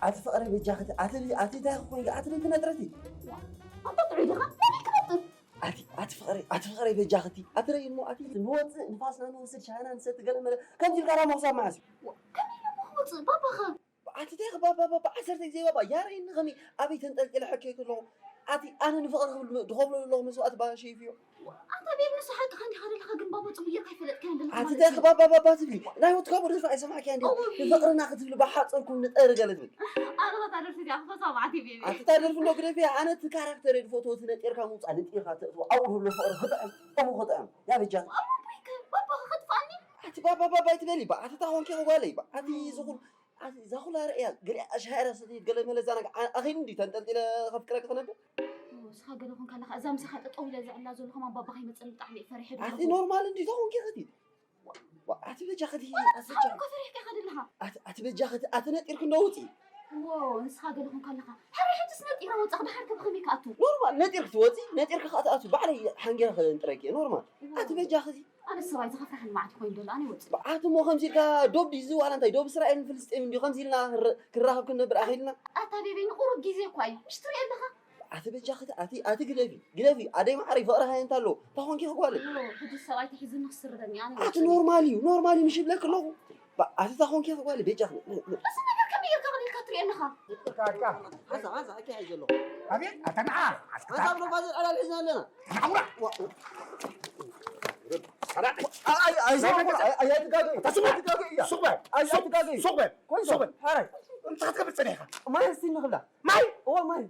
ኣቲ ፍቕረይ በጃኽቲ ኣቲ ኣቲ እንታይ ክኾን ኣቲ ልንቲ ነጥረቲ ኣታ ጥዑይ ዲኻ? ከመይ ክነጥር? ኣቲ ኣቲ ፍቕረይ ኣቲ ፍቕረይ በጃኽቲ ኣቲ ረይ እሞ ኣቲ ንወፅእ ንፋስና ንወስድ ሻሂና ንሰቲ ገለ መለ ከምዚ ኢልካ ዳ ምኽሳብ መዓስ እዩ? ከመይ ኢለ እሞ ክወፅእ ባባኸ? ኣቲ እንታይ ባባ ባባ ዓሰርተ ግዜ ባባ ያረይኒ ከመይ ኣበይ ተንጠልጢለ ሕኬ ከለኹ ኣቲ ኣነ ንፍቕሪ ክብል ድኸፍሎ ዘለኹ መስዋእቲ ባሻ ይፍዮ። ኣታ ቤት ንሱ ሓቅኻ እንዲኻ ዘለኻ ግን ባባ ጽቡቕ ጌርካ ኣይፈለጥካዮን ዘለኻ ኣቲ ማለት እንታይ እዩ። ክባባባባ ባባ ትብሊ ናይ ወትካ ወደ ሰው ኣይሰማዕኪያ እንዲ እውይ። ንፍቕርና ክትብሊ ብሓፀርኩም ንጠሪ ገለ ትብል ኣረ እታ ደርፊ እዚኣ ክፈትዋ መዓት እዩ ቤቢ ኣቲ እታ ደርፊ እንዶ ግደፊ ኣነ እቲ ካራክተር ድፎቶ እቲ ነጢርካ ምውፃእ ነጢርካ ተእትዎ ኣብኡ ዘሎ ፍቕሪ ክጥዕም እሙ ክጥዕም ያበጃ ኣቦይከ ባባ ከጥፋኒ ኣቲ ባባባባ ይትበሊ ባ ኣቲ እታ ኮንኪ ክጓለይ ባ ኣቲ ዝኹል ኣቲ እዛ ኩላ ርእያ ገሊኣ ኣሽሃራ ሰተይት ገለ መለ እዛ ነገር ኣኺሉ እንዲ ተንጠልጢለ ከፍቅረኪ ክነብር ንስኻ ገለ ኾንካ ኣለኻ እዛ ምሳኻ ጠጠው ኢለ ዘዕላ ዘሎ ከማን ባባ ከይመፀኒ ብጣዕሚ እየ ፈሪሐ ኣቲ ኖርማል እንዲ ተኾንኪ ኸቲ ኣቲ በጃ ኸቲ ኣቲ በጃ እኮ ፈሪሕካ ኢኻ ዘለኻ ኣቲ በጃ ኸቲ ኣቲ ነጢርክ እንዶ ውፂ ዎ ንስኻ ገለ ኾንካ ኣለኻ ሕራይ ሕጅስ ነጢረ ወፃኽ ድሓር ከ ብኸመይ ክኣቱ ኖርማል ነጢርክ ትወፂ ነጢርክ ኸኣ ትኣቱ ባዕለይ ሓንጊረ ኸንጥረኪ ኖርማል ኣቲ በጃ ኸቲ ኣነ ሰብኣይ ዝኸፍርሐኒ መዓት ኮይኑ ዘሎ ኣነ ይወፅእ። ኣቲ እሞ ከምዚ ኢልካ ዶብ ድዩ እዚ ዋላ እንታይ ዶብ እስራኤልን ፍልስጤምን ድዩ ከምዚ ኢልና ክር- ክራኸብ ክንነብር ኣኺልና? ኣታ ቤቢ ንቑሩብ ግዜ እኳ እዩ ምሽ ትሪኦ ኣለኻ። ኣቲ በጃኺ ኣቲ ኣቲ ግደፊ ግደፊ ኣደይ መዓረይ ፍቕሪ ሃየ እንታ ኣሎ እንታይ ኾንኪ ጓለይ? ዮ፣ ሕጂ ሰብኣይ ተሒዙኒ ክስርረኒ ኣነ ኣቲ ይወፅእ። ኖርማል እዩ ኖርማል እዩ ምሽ ይብለኪ ኣለኹ። ባ- ኣቲ እንታይ ኾንኪ ጓለይ በጃኺ። ን- ን- እዚ ነገር ከመይ ጌርካ ኸዲልካ ትሪኦ ኣለኻ? ቃቃ ሓንሳ ሓንሳ ኣኪ ሓይዘ ኣለኹ። ኣቤት ኣታ ንዓ ኣስከታ ሓንሳ ብሎ ፋዘር ዕላል ሒዝና ኣለና። ናውራ ማይ እስቲ ንኽብላ ማይ እዎ ማይ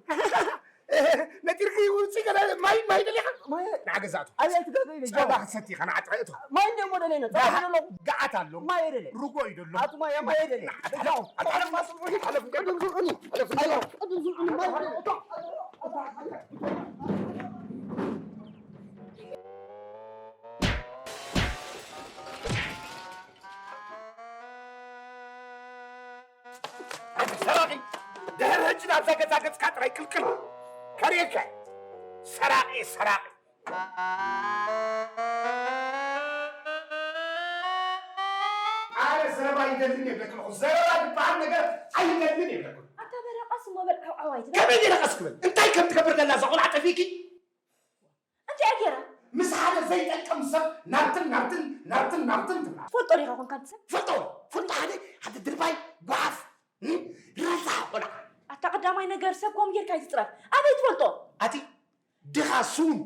ነጢርኪ ውፅእ ገለ ማይ ማይ ደሊኻ ማይ ንዓ ገዛእቱ ኣበይ ትጋገ ኢለ ጸባ ክትሰቲ ኢኻ ንዓ ጥራይ እቶ ማይ እንደ እሞ ደለና ጸባ ደሎ ገዓት ኣሎ ማይ ደለ ርጎ እዩ ደሎ ኣቱ ማይ ማይ ደለ ኣታ ለፋ ስምዑ ይሓለፍ ቀደም ዝዑኒ ሓለፍ ቀደም ዝዑኒ ማይ ደለ ሰራቂ ድሕሪ ሕጂ ናብዛ ገዛ ገፅካ ጥራይ ቅልቅል ከርእየካ ሰራቂ ሰራቂ ኣነ ዘረባ ይደልን የብለክን ዘረባ ዝበሃል ነገር ኣይደልን የብለክን ኣታ በረቃስ እሞ በል ዓውዓው ኣይትበል ከመይ ገይረ ቀስ ክብል እንታይ ከም ትገብር ዘላ እዛ ቆልዓ ጠፊእኪ እንታይ ገይራ? ምስ ሓደ ዘይጠቅም ሰብ ናብትን ናብትን ናብትን ናብትን ትብላ። ትፈልጦ ዲኻ ኮንካ እቲ ሰብ? ፈልጦ ፈልጦ ሓደ ሓደ ድርባይ ጓፍ ረሳሕ ቆልዓ። ኣታ ቀዳማይ ነገር ሰብ ከምኡ ጌርካ ኣይትፅረፍ። ኣበይ ትፈልጦ? ኣቲ ድኻ ስውን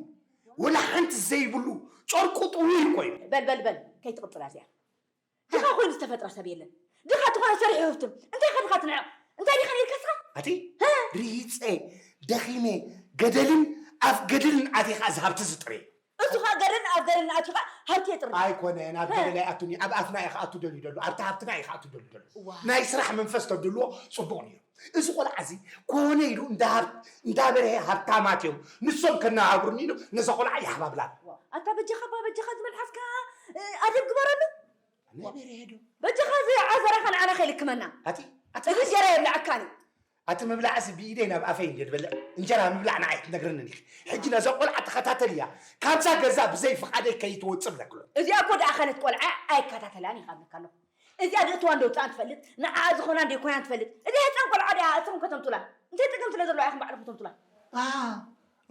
ወላ ሓንቲ ዘይብሉ ጨርቁ ጥውይ እኮ እዩ። በል በል በል ከይትቕፅላ እዚኣ። ድኻ ኮይኑ ዝተፈጥረ ሰብ የለን። ድኻ ዝኾነ ሰሪሑ ይህብትም። እንታይ ኢኻ ድኻ ትንዕቕ? እንታይ ዲኻ ነይርካ እስኻ? ኣቲ ርሂፀ ደኺመ ገደልን ኣፍ ገደልን ኣቲኻ እዚ ሃብቲ ዝጥሪ። እሱ ኸኣ ገደልን ኣፍ ገደልን ኣቲኻ ሃብቲ የጥሪ። ኣይኮነን ኣብ ገደል ኣይኣቱን እዩ ኣብ ኣፍና እዩ ክኣቱ ደልዩ ደሎ ኣብቲ ሃብትና እዩ ክኣቱ ደልዩ ደሎ። ናይ ስራሕ መንፈስ ተድልዎ ፅቡቕ ነይሩ። እዚ ቆልዓ እዚ ኮነ ኢሉ እንዳ በርሀ ሃብታማት እዮም ንሶም ከነባብሩኒ ኢሉ ነዛ ቆልዓ የሕባብላ። ኣታ በጃኻ እባ በጃኻ እዚ መልሓስካ ኣደብ ግበረሉ። ናይ በርሄ ዶ? በጃኻ እዚ ዓዘራኻ ንዓና ከይልክመና። ኣቲ ኣቲ እዚ እንጀራ የብልዓካን እዩ። ኣቲ ምብላዕሲ ብኢደይ ናብ ኣፈይ እንድየ ዝበልዕ እንጀራ ምብላዕ ንዓይ ኣይትነግርንን ኢኺ። ሕጂ ነዛ ቆልዓ ተኸታተልያ ካብዛ ገዛ ብዘይ ፍቓደይ ከይትወጽእ ብለክሎ። እዚኣ እኮ ደኣ ኸነት ቆልዓ ኣይከታተላን ኢኻ እብለካ ኣለኹ። እዚኣ ደእትዋን ደውፅኣን ትፈልጥ ንዓኣ ዝኾናን ደይኮናን ትፈልጥ። እዚኣ ህፃን ቆልዓ ድያ እትም ከተምቱላ እንታይ ፀገም ስለ ዘለዋ ኢኹም ባዕልኹም ተምቱላ።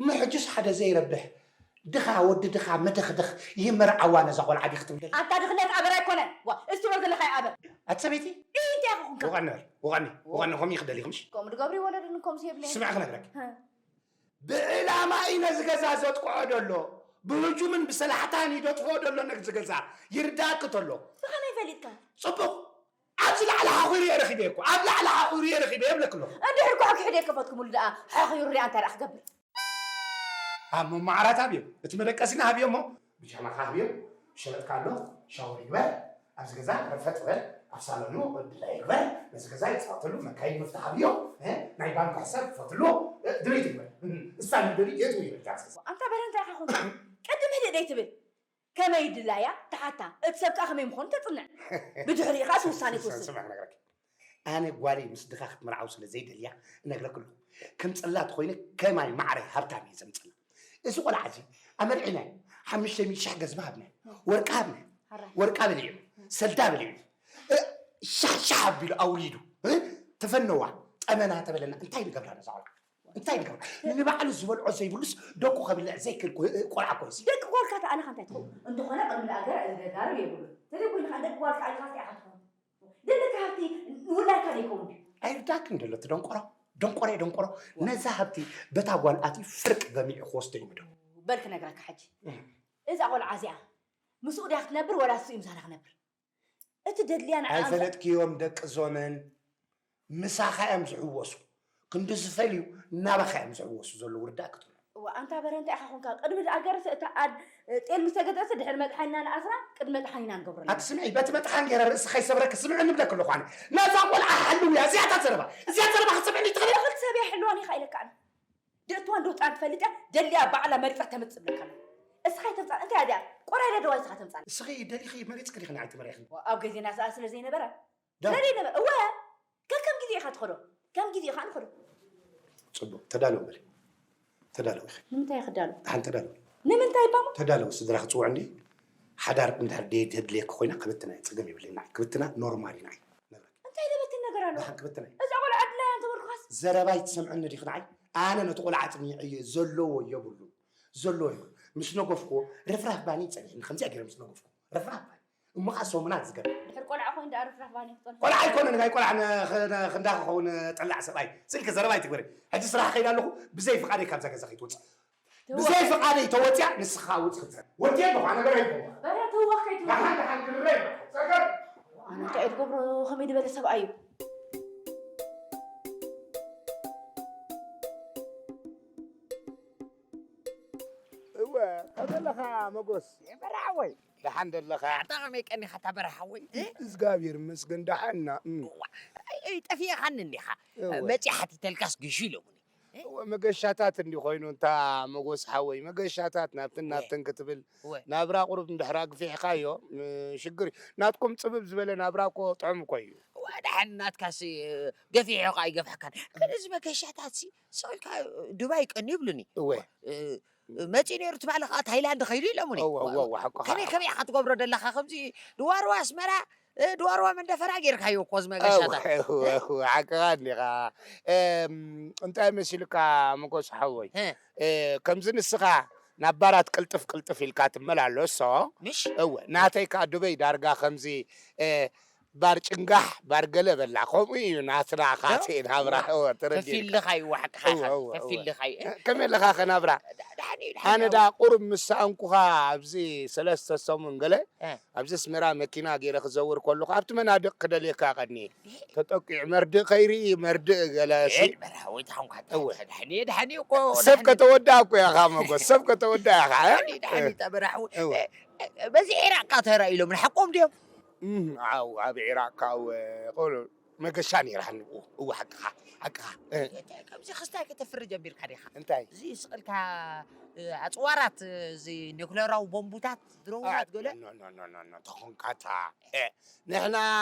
እሞ ሕጅስ ሓደ ዘይረብሕ ድኻ ወዲ ድኻ መደኽደኽ ይመርዓዋ ነዛ ቆልዓ ዲኺ ትብል ኣታ ድኽነት ኣበር ኣይኮነን ዋ እስቲ ወር ዘለኻዮ ኣበር ኣቲ ሰበይቲ እንታይ ኢኻ ኮንካ ውቐኒ በል ውቐኒ ውቐኒ ከምኡ ይኽደል ኢኹምሽ ከምኡ ድገብሪ ወለድኒ ከምዚ የብለይ ስምዒ ክነግረኪ ብዕላማ እዩ ነዚ ገዛ ዘጥቅዖ ዘሎ ብህጁምን ብሰላሕታን እዩ ዘጥፍኦ ዘሎ ነዚ ገዛ ይርዳእኪ ተሎ ብኸመይ ፈሊጥካ ፅቡቕ ኣብዚ ላዕሊ ሓቑሩ እየ ረኺበ እኮ ኣብ ላዕሊ ሓቑሩ እየ ረኺበ የብለክሎ እንድሕር ኮ ሕኪሑ ደይ ከፈትኩምሉ ደኣ ሓኺሩ ሪኣ እንታይ ደኣ ክገብር ኣብ መማዓራት ኣብዮም እቲ መደቀሲና ኣብዮ እሞ ብጃማኻ ኣብዮም ሸበጥካ ኣሎ ሻወር ይግበር ኣብዚ ገዛ ረፈጥ በል ኣብ ሳሎኑ ድላ ይግበር ነዚ ገዛ ይፃወተሉ መካይን መፍትሕ ኣብዮ ናይ ባንክ ሕሳብ ክፈትሉ ድሌት ይግበር እሳ ንደሊ የት ይበል ኣንታ በለ እንታይ ኢኻ ኮንካ ቅድም ህድእ ደይ ትብል ከመይ ድላያ ትሓታ፣ እቲ ሰብ ከኣ ከመይ ምዃኑ ተጽንዕ። ብድሕሪኡ ከኣ እቲ ውሳኔ ትወስን። ስምዒ ክነግረኪ። ኣነ ጓለይ ምስ ድኻ ክትምርዓው ስለ ዘይደልያ እነግረክ ኣለኹ። ከም ጽላት ኮይነ ከማይ ማዕረ ሃብታም እየ ዘምጽላ። እዚ ቆልዓ እዚ ኣመርዒናዮ፣ ሓሙሽተ ሚእቲ ሺሕ ገንዘብ ሃብናዮ፣ ወርቂ ሃብናዮ፣ ሓራይ። ወርቃ በሊዑ፣ ሰልዳ በሊዑ፣ እ፣ ሻሕ ሻሕ ኣቢሉ ኣውሊዱ፣ እ፣ ተፈነዋ፣ ጠመና ተበለና። እንታይ ንገብራ ነዛ ቆልዓ? እንታይ ንገብራ? ንባዕሉ ዝበልዖ ዘይብሉስ ደቁ ከብልዕ ዘይክእል ኮ-፣ ቆልዓ እኮ እዚ። ደቂ ጓልካ ተኣነኻ እንታይ ትኸውን? እንተኾነ ቅድሚ ደኣ ገርዕ ዘዳርብ የብሉን። ተዘይኮይኑ ከዓ ደቂ ጓልካ ኢልካ ኢኻ ትኸውን። ደለካ ሃብቲ ንውላድካ ዘይከውን ድዩ? ኣይርዳእክን ደሎ እቲ ደንቆሮ። ደንቆረ ደንቆሮ። ነዛ ሃብቲ በታ ጓል ኣትዩ ፍርቅ ገሚዑ ክወስዶ እዩ ምደው። በል ክነግረካ ሕጂ። እም። እዛ ቆልዓ እዚኣ ምስኡ ድያ ክትነብር ወላ እሱ እዩ ምሳና ክነብር? እቲ ደድልያ ንዓ ኣምሳ- ኣይፈለጥክዮም ደቂ ዞመን ምሳኻ እዮም ዝሕወሱ። ክንዲ ዝፈልዩ ናባኻ እዮም ዝሕወሱ ዘለዉ ርዳእ ክትብሎ። እዋ፣ ኣንታ በረ እንታይ ኢኻ ኾንካ? ቅድሚ ደኣ ገርሰ እታ ኣድ ጤል ምስ ተገጠሰ ድሕሪ መጥሓኒና ንኣስራ ቅድሚ መጥሓኒና ንገብረላ። ኣቲ ስምዒ፣ በቲ መጥሓን ገይረ ርእሲ ከይሰብረኪ ስምዒ ንብለኪ ኣለኹ ኣነ። ነዛ ቆልዓ ሓልውያ፣ እዚኣ እታ ዘረባ፣ እዚኣ ዘረባ ክትሰምዕኒ ትኽእሊ? እኽል ሰብ ኣይሕልዋን ኢኻ ኢለካ ኣነ። ደእትዋ እንዶ ህፃን ትፈልጥ እያ፣ ደልያ ባዕላ መሪፃ ተምፅእ ብለካ ኣላ። እስኻ ኣይተምፃእ፣ እንታይ እያ እዚኣ? ቆራይ ደደዋ እስኻ ተምፃእ። እስኺ ደሊኺ መሪፅኪ ዲኺ ንዓይ ትመሪሕኒ? ኣብ ግዜና ሰኣ ስለ ዘይነበረ። ዳ- ስለ ዘይነበረ፣ እወ፣ ከከም ግዜ ኢኻ ትኸዶ። ከም ግዜ ኢኻ ንኸዶ። ፅቡቅ፣ ተዳለዊ በሊ። ተዳለዊ ኢኺ። ንምንታይ ክዳሎ? ደሓን ተዳለዊ። ንምንታይ ባሞ? ተዳለዊ፣ ስድራ ክፅውዕ እንዲ። ሓዳር እንድሕር ደይ ተድልየኪ ኮይና ክብትና እየ፣ ፀገም የብለይ። ንዓይ ክብትና ኖርማል እዩ ንዓይ። ነግረኪ። እንታይ ለበትን ነገር ኣሎ? ደሓን ክብትና እየ። እዛ ቆልዓ ዕድላ እያ እንተበልኩኻስ? ዘረባይ ትሰምዕኒ ዲኺ ንዓይ? ኣነ ነቲ ቆልዓ ኣፅኒዐዮ፣ ዘለዎ የብሉን። ዘለዎ የብሉን። ምስ ነጎፍኩዎ፣ ርፍራፍ ባኒ ይፀኒሕኒ፣ ከምዚኣ ገይረ ምስ ነጎፍኩዎ። ርፍራፍ ባኒ። እሞ ኸዓ ሰሙናት ዝገርም። ድሕሪ ቆልዓ ኮይኑ ደኣ ርፍራፍ ባኒ ክፀንሕ። ቆልዓ ኣይኮነን፣ ጋይ ቆልዓ ን-፣ ኽ-፣ ን-፣ ክንዳኻ ኸውን ጠላዕ ሰብኣይ። ስልኪ ዘረባ ኣይትግበሪ። ሕጂ ስራሕ ከይዳ ኣለኹ፣ ብዘይ ፍቓደይ ካብዛ ገዛ ከይትወፅእ። ተዋ። ብዘይ ፍቓደይ ተወፅያ፣ ንስኻ ውፅ ክትፀ-፣ ወድየ ኣለኹ፣ ኣነ በረ ኣይኮንኩ። በረ ተዋኽ ከይትወፅእ። ደሓን፣ ደሓን፣ ክንረይ። ፀገም። ኣነ እንታይ እየ ትገብሮ፣ ከመይ ዝበለ ሰብኣይ እዩ? እወ፣ ከመይ ኣለኻ መጎስ? በረ ሓወይ። ደሓን ደለኻ? ኣታ ከመይ ቀኒኻ እታ በረ ሓወይ? እ? እግዚኣብሔር ይመስገን ደሓን ኢና። እም። እዋ፣ ኣይ፣ ኣይ፣ ጠፊእኻኒ እንዲኻ። እወ። መጺእ ሓቲተልካስ ግሹ ኢሎምኒ። እ? እወ፣ መገሻታት እንዲ ኮይኑ እንታ መጎስ ሓወይ፣ መገሻታት ናብትን እወ። ናብትን ክትብል እወ። ናብራ ቁሩብ እንድሕር ኣግፊሕካዮ፣ ም-፣ ሽግር እዩ። ናትኩም ጽብብ ዝበለ ናብራ እኮ ጥዑም እኮ እዩ። እወ፣ ደሓን ናትካሲ፣ ገፊሑ ከኣ ኣይገፍሐካን። ግን እዚ መገሻታትሲ፣ ስቕ ኢልካ ዱባይ ቀኒ ይብሉኒ። እወ። እ፣ መጺኡ ነይሩ ትማሊ ከኣ ታይላንድ ከይዱ ኢሎምኒ። እወ፣ እወ፣ እወ፣ ሓቅኻ። ከመይ፣ ከመይ ኢኻ ትገብሮ ደለኻ? ከምዚ ድዋርዋ ኣስመራ፣ እ፣ ድዋርዋ መንደፈራ ጌርካዮ እኮ እዚ መገሻታት። እወ፣ እወ፣ እወ፣ ሓቅኻ እንዲኻ። እም፣ እንታይ መሲልካ መጎስ ሓወይ? እ። እ፣ ከምዚ ንስኻ ናብ ባራት ቅልጥፍ ቅልጥፍ ኢልካ ትመላለሶ። ምሽ? እወ፣ ናተይ ከኣ ዱበይ ዳርጋ ከምዚ፣ እ፣ ባር ጭንጋሕ፣ ባር ገለ በላ። ከምኡ እዩ ናትና ካቴ ናብራ። እወ፣ ተረዲእካ። ከፊልኻ እዩ፣ ሓቅኻ እወ፣ ኢኻ። እወ፣ እወ። ከፊልኻ እዩ። ከመይ ኣለኻ ኸ ናብራ? ዳ-፣ ዳሕኒ እዩ፣ ዳሕኒ ኣነ እዩ። ዳ ቁሩብ ምስ ሰኣንኩኻ ኣብዚ ሰለስተ ሰሙን ገለ፣ እ። ኣብዚ ኣስመራ መኪና ገይረ ክዘውር ከለኹ፣ ኣብቲ መናድቕ ክደልየካ ቀንየ። እ። ተጠቂዑ መርድእ ከይርኢ፣ መርድእ ገለ ሲ-፣ ኤድ በርሃ፣ ወይ ተሓንኳ፣ እወ። ዳሕኒ፣ ዳሕኒ እኮ፣ ሰብ ዳሕኒ። ከተወድኣ እኮ ኢኻ መጎስ፣ ሰብ ከተወድኣ ኢኻ፣ እ? ዳሕኒ፣ ዳሕኒ፣ እ። ተበራሕዊ። እወ። እ፣ እ፣ በዚ ዒራቕ ካተራ ኢሎም ንሓቆም ድዮም? እም፣ ዓው፣ ኣብ ዒራቕ ካብ፣ እ፣ ቆሎ መገሻ ነይራ ሃኒ። እወ፣ እወ፣ ሓቅኻ፣ ሓቅኻ። እ። ከምዚ ክስታይ ከተፍሪ ጀሚርካ ዲኻ? እንታይ? እዚ ስቕ ኢልካ፣ እ፣ ኣጽዋራት፣ እ፣ እዚ ኒኩሌራዊ ቦምቡታት፣ ድሮናት አ፣ ገለ? ኖ፣ ኖ፣ ኖ፣ ኖ፣ ኖ፣ ተኾንካታ። እ፣ ንሕና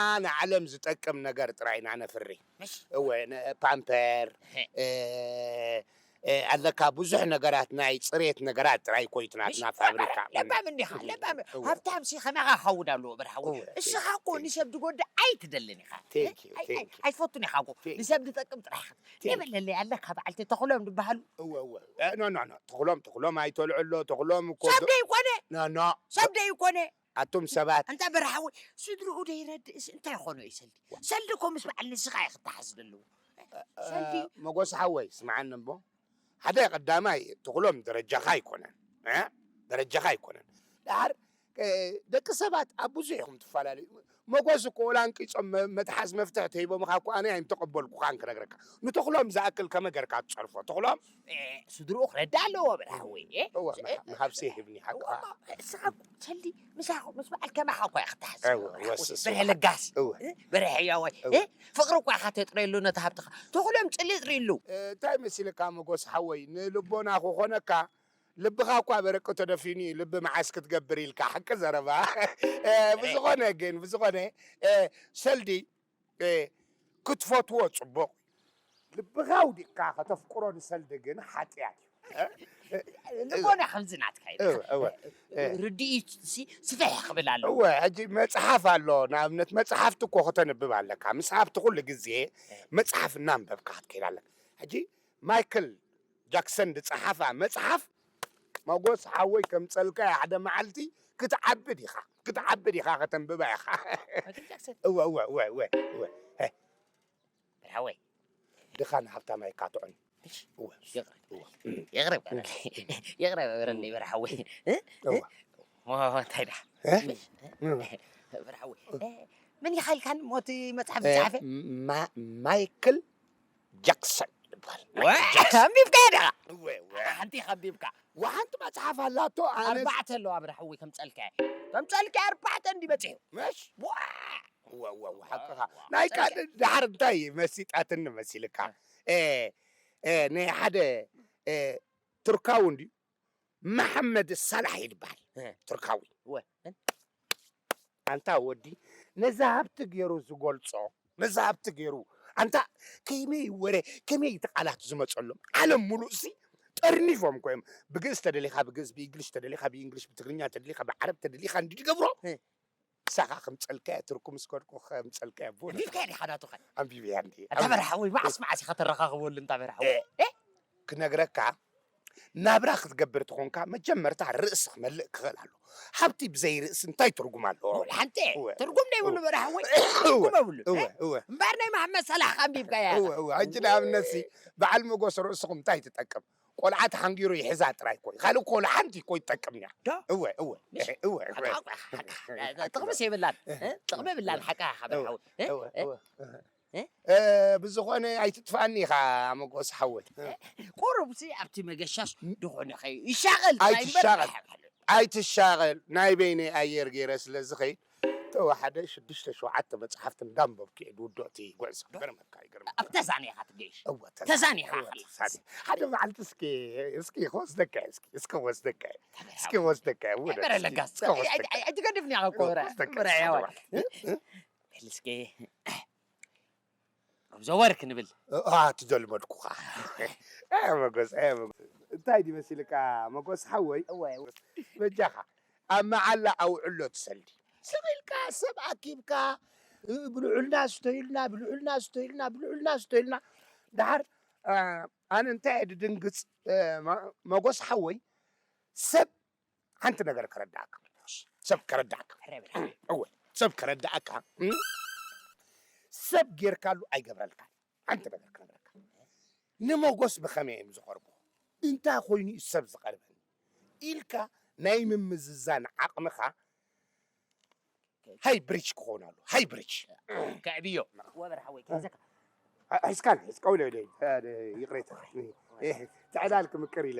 ንዓለም ዝጠቅም ነገር ጥራይ ኢና ነፍሪ። ምሽ? እወ፣ ን-፣ ፓምፐር፣ ሄ። እ፣ እ፣ ኣለካ ብዙሕ ነገራት፣ ናይ ጽሬት ነገራት ጥራይ እኮ እዩ እቲ ናትና ምሽ? ፋብሪካ። ለባም እንዲኻ፣ እም፣ ለባም። እወ። ሃብታም ሲ ከማኻ ክኸውን ኣለዎ፣ በርሃ። እወ፣ እስኻ እኮ ቴንክ ዩ። ንሰብ ድጎድእ ኣይትደልን ኢኻ። ቴንክ ዩ፣ ኣይ-፣ ኣይ-፣ ቴንክ ዩ። ኣይትፈቱን ኢኻ እኮ። ቴንክ ዩ። ንሰብ ዝጠቅም ጥራሕ ኢኻ። ቴንክ ዩ። የበለለይ ኣለካ በዓልቲ ተኽሎም ዝበሃሉ። እወ፣ እወ። እ፣ ኖ፣ ኖ፣ ኖ። ተኽሎም፣ ተኽሎም ኣይተልዕሎ፣ ተኽሎም እኮ ሰብ ዶ-፣ ደይኮነ። ኖ፣ ኖ። ሰብ ደይኮነ። ኣቱም ሰባት። ኣንታ በርሃ ሓወይ፣ ስድርኡ ደይረድእስ እንታይ ኾኖ እዩ ሰልዲ? ዋ። ሰልዲ እኮ ምስ በዓል ንስኻ እዩ ክተሓዝ ዘለዎ። እ፣ ሰልዲ። መጎስ ሓወይ፣ ስምዓኒ እሞ። ሓደ ቀዳማይ፣ ትኽሎም ደረጃኻ ኣይኮነን። እ? ደረጃኻ ኣይኮነን። ደሓር፣ እ፣ ደቂ ሰባት ኣብ ብዙሕ ኢኹም ትፈላለዩ። መጎስ እኮ ወላ ኣንቂጾም መ-፣ መትሓዝ መፍትሕ ተሂቦምኻ እኮ ኣነ ኣይምተቐበልኩኻን ክነግረካ። ንተኽሎም ዝኣክል ከመይ ጌርካ ትጸርፎ? ተኽሎም? እ፣ ስድርኡ ክረዳ ኣለዎ በርሃ ሓወይ፣ እ? እወ፣ እ፣ መሓ-፣ መሃብሲ ይህብኒ ሓቅኻ። እወ፣ እስኻ እኮ ሰልዲ ምሳኹ፣ ምስ በዓል ከማኻ እኮ እያ ክትሓዝ። እወ፣ እወ፣ እወ፣ እወ። በርሀ ለጋሲ፣ እወ። እ? በርሀ ሕያዋይ፣ እወ። እ? ፍቕሪ እኮ ኢኻ ተጥርየሉ ነቲ ሃብትኻ። ተኽሎም ጽልኢ ጥርየሉ። እ፣ እንታይ መሲልካ መጎስ ሓወይ? ንልቦና ክኾነካ፣ ልብኻ እኳ በረቂ ተደፊኑ እዩ፣ ልቢ መዓስ ክትገብር ኢልካ፣ ሓቂ ዘረባ። እ፣ ብዝኾነ ግን፣ ብዝኾነ፣ እ፣ ሰልዲ፣ እ፣ ክትፈትዎ ጽቡቕ እዩ። ልብኻ ኣውዲቕካ ከተፍቅሮ ንሰልዲ ግን ሓጥያት እዩ። ልቦና ከምዚ ናትካ እዩ። እወ፣ እወ። ርድኢት ሲ ስፍሕ ክብል ኣለዎ። እወ፣ ሕጂ መጽሓፍ ኣሎ። ንኣብነት መጽሓፍቲ እኮ ከተንብብ ኣለካ። ምስ ሃብቲ ኩሉ ግዜ መጽሓፍ እናንበብካ ክትከይድ ኣለካ። ሕጂ ማይክል ጃክሰን ዝጸሓፋ መጽሓፍ መጎስ ሓወይ ከምጸልካ ሓደ መዓልቲ ክትዓቢ ዲኻ? ክትዓቢ ዲኻ ከተንብባ ኢኻ። ማይክል ጃክሰን እወ፣ እወ፣ እወ፣ እወ፣ እወ። ሄ፣ ብርሃወይ ድኻ ንሃብታማይ እካ ትዑን። እወ። ይቕረ ይቕረ ይቕረ በረኒ በርሓወይ እወ። እንታይ ዳ እ? እወ። በርሓወይ መን ይኻልካን ሞቲ መጽሓፍ ዝጸሓፈ ማ- ማይክል ጃክሰን ይበሃል። ኣንቢብካ ዳ እወ፣ እወ። ሓንቲ ከቢብካ ወሓንቲ መጽሓፍ ኣላቶ ኣነ ኣርባዕተ ኣለዋ በርሓወይ ከምጸልካ ከምጸልካ ኣርባዕተ እንዲ በጺሑ መሽ ዋ እወ፣ እወ፣ እወ፣ ሓቅኻ። ናይ ካልእ ድሓር እንታይ መሲጣትኒ መሲልካ? እ፣ እ፣ ናይ ሓደ እ፣ ቱርካዊ እንድዩ መሓመድ ሳላሕ ይድበሃል። እ። ቱርካዊ። እወ። ኣንታ ወዲ ነዚ ሃብቲ ገይሩ ዝገልጾ ነዚ ሃብቲ ገይሩ ኣንታ ከመይ ወረ ከመይ እቲ ቃላት ዝመጸሎም ዓለም ሙሉእ ሲ ጠርኒፎም ኮይም ብግእዝ ተደሊኻ ብግእዝ ብእንግሊሽ ተደሊኻ ብእንግሊሽ ብትግርኛ ተደሊኻ ብዓረብ ተደሊኻ እንዲ ትገብሮ እ። ሳኻ ከምጸልካያ ትርኩም ስከድኩ ከምጸልካያ ቦ ኣንቢብካ ዲኻ ናቱኻ ኣንቢብያ እንዲ ኣታ በርሓወይ መዓስ መዓስ ኢኻ ተረኻኽበሉ እንታ በርሓወይ ክነግረካ ናብራ ክትገብር ተኾንካ መጀመርታ ርእሲ ክመልእ ክኽእል ኣሎ። ሃብቲ ብዘይ ርእሲ እንታይ ትርጉም ኣለዎ? ሓንቲ እወ። ትርጉም ዘይብሉ በርሓወይ እወ፣ ትርጉም የብሉ እወ፣ እወ። እምበር ናይ መሓመድ ሰላሕ ኣንቢብካያ እወ፣ እወ። ሕጂ ንኣብነት ሲ በዓል መጎስ ርእስኹም እንታይ ትጠቅም? ቆልዓ ተሓንጊሩ ይሕዛ ጥራይ ኮይ ካልእ ኮሎ ሓንቲ ኮይ ትጠቅም እያ። ዶ? እወ፣ እወ፣ ምሽ? እወ፣ እወ። ጥቕምስ የብላን እ? ጥቕሚ የብላን ሓቃ ሓበርሓው እወ፣ እወ። እ? እ፣ ብዝኾነ ኣይትጥፋእኒ ኢኻ መጎስ ሓወይ። ቁሩብሲ ኣብቲ መገሻሽ ድኾነ ኸዩ ይሻቐል ጥራይ እምበር ኣይትሻቐል። ኣይትሻቐል ናይ በይነይ ኣየር ገይረ ስለ ዝኸይድ ተዋሓደ ሽዱሽተ ሸውዓተ መፅሓፍቲ እንዳንበብኩ እየ ዝውድኦ እቲ ጉዕዞ። ገርመካ ይገርመካ። ኣብ ተዛኒኻ ትገይሽ እወ፣ ተዛ- ተዛኒኻ እወ፣ ተዛኒ- ሓደ መዓልቲ እስኪ እስኪ ክወስደካ እየ፣ እስኪ እስኪ ክወስደካ እየ፣ እስኪ ክወስደካ እየ፣ ውረድ እስኪ፣ በረለጋስ እስኪ ክወስደካ እየ። ኣይትገድፍኒ ኢኻ እኮ እወ፣ ወረ ክወስደካ ወረ እየ፣ ያዋ ሓደ መዓልቲ። በል እስኪ ጉዕዞ ወር ክንብል እ፣ ኣ፣ ትዘልመድኩኻ። እ፣ መጎስ፣ እ፣ መጎስ። እንታይ ድዩ መሲልካ መጎስ ሓወይ? እወ፣ እወ። በጃኻ ኣብ መዓላ ኣውዕሎ ትሰልዲ። ስቕ ኢልካ ሰብ ኣኪብካ እ፣ ብልዑልና ስተዩልና፣ ብልዑልና ስተዩልና፣ ብልዑልና ስተዩልና። ደሓር እ፣ ኣነ እንታይ እየ ድድንግፅ እ፣ መ- መጎስ ሓወይ ሰብ ሓንቲ ነገር ከረዳእካ ሰብ ከረዳእካ እወ ሰብ ከረዳእካ እም? ሰብ ጌርካሉ ኣይገብረልካ ሓንቲ ነገር ክነግረካ ንመጎስ ብኸመይ እዮም ዝቐርቡ እንታይ ኮይኑ እዩ ሰብ ዝቐርበኒ ኢልካ ናይ ምምዝዛን ዓቕምኻ ሃይ ብሪጅ ክኾን ኣሎ ሃይ ብሪጅ ከዕብዮ ወበር ሓወይ ከዘካ ሒዝካን ሒዝካ ውለ ውለ ይቕሬታ ትዕላል ክምቅር ኢለ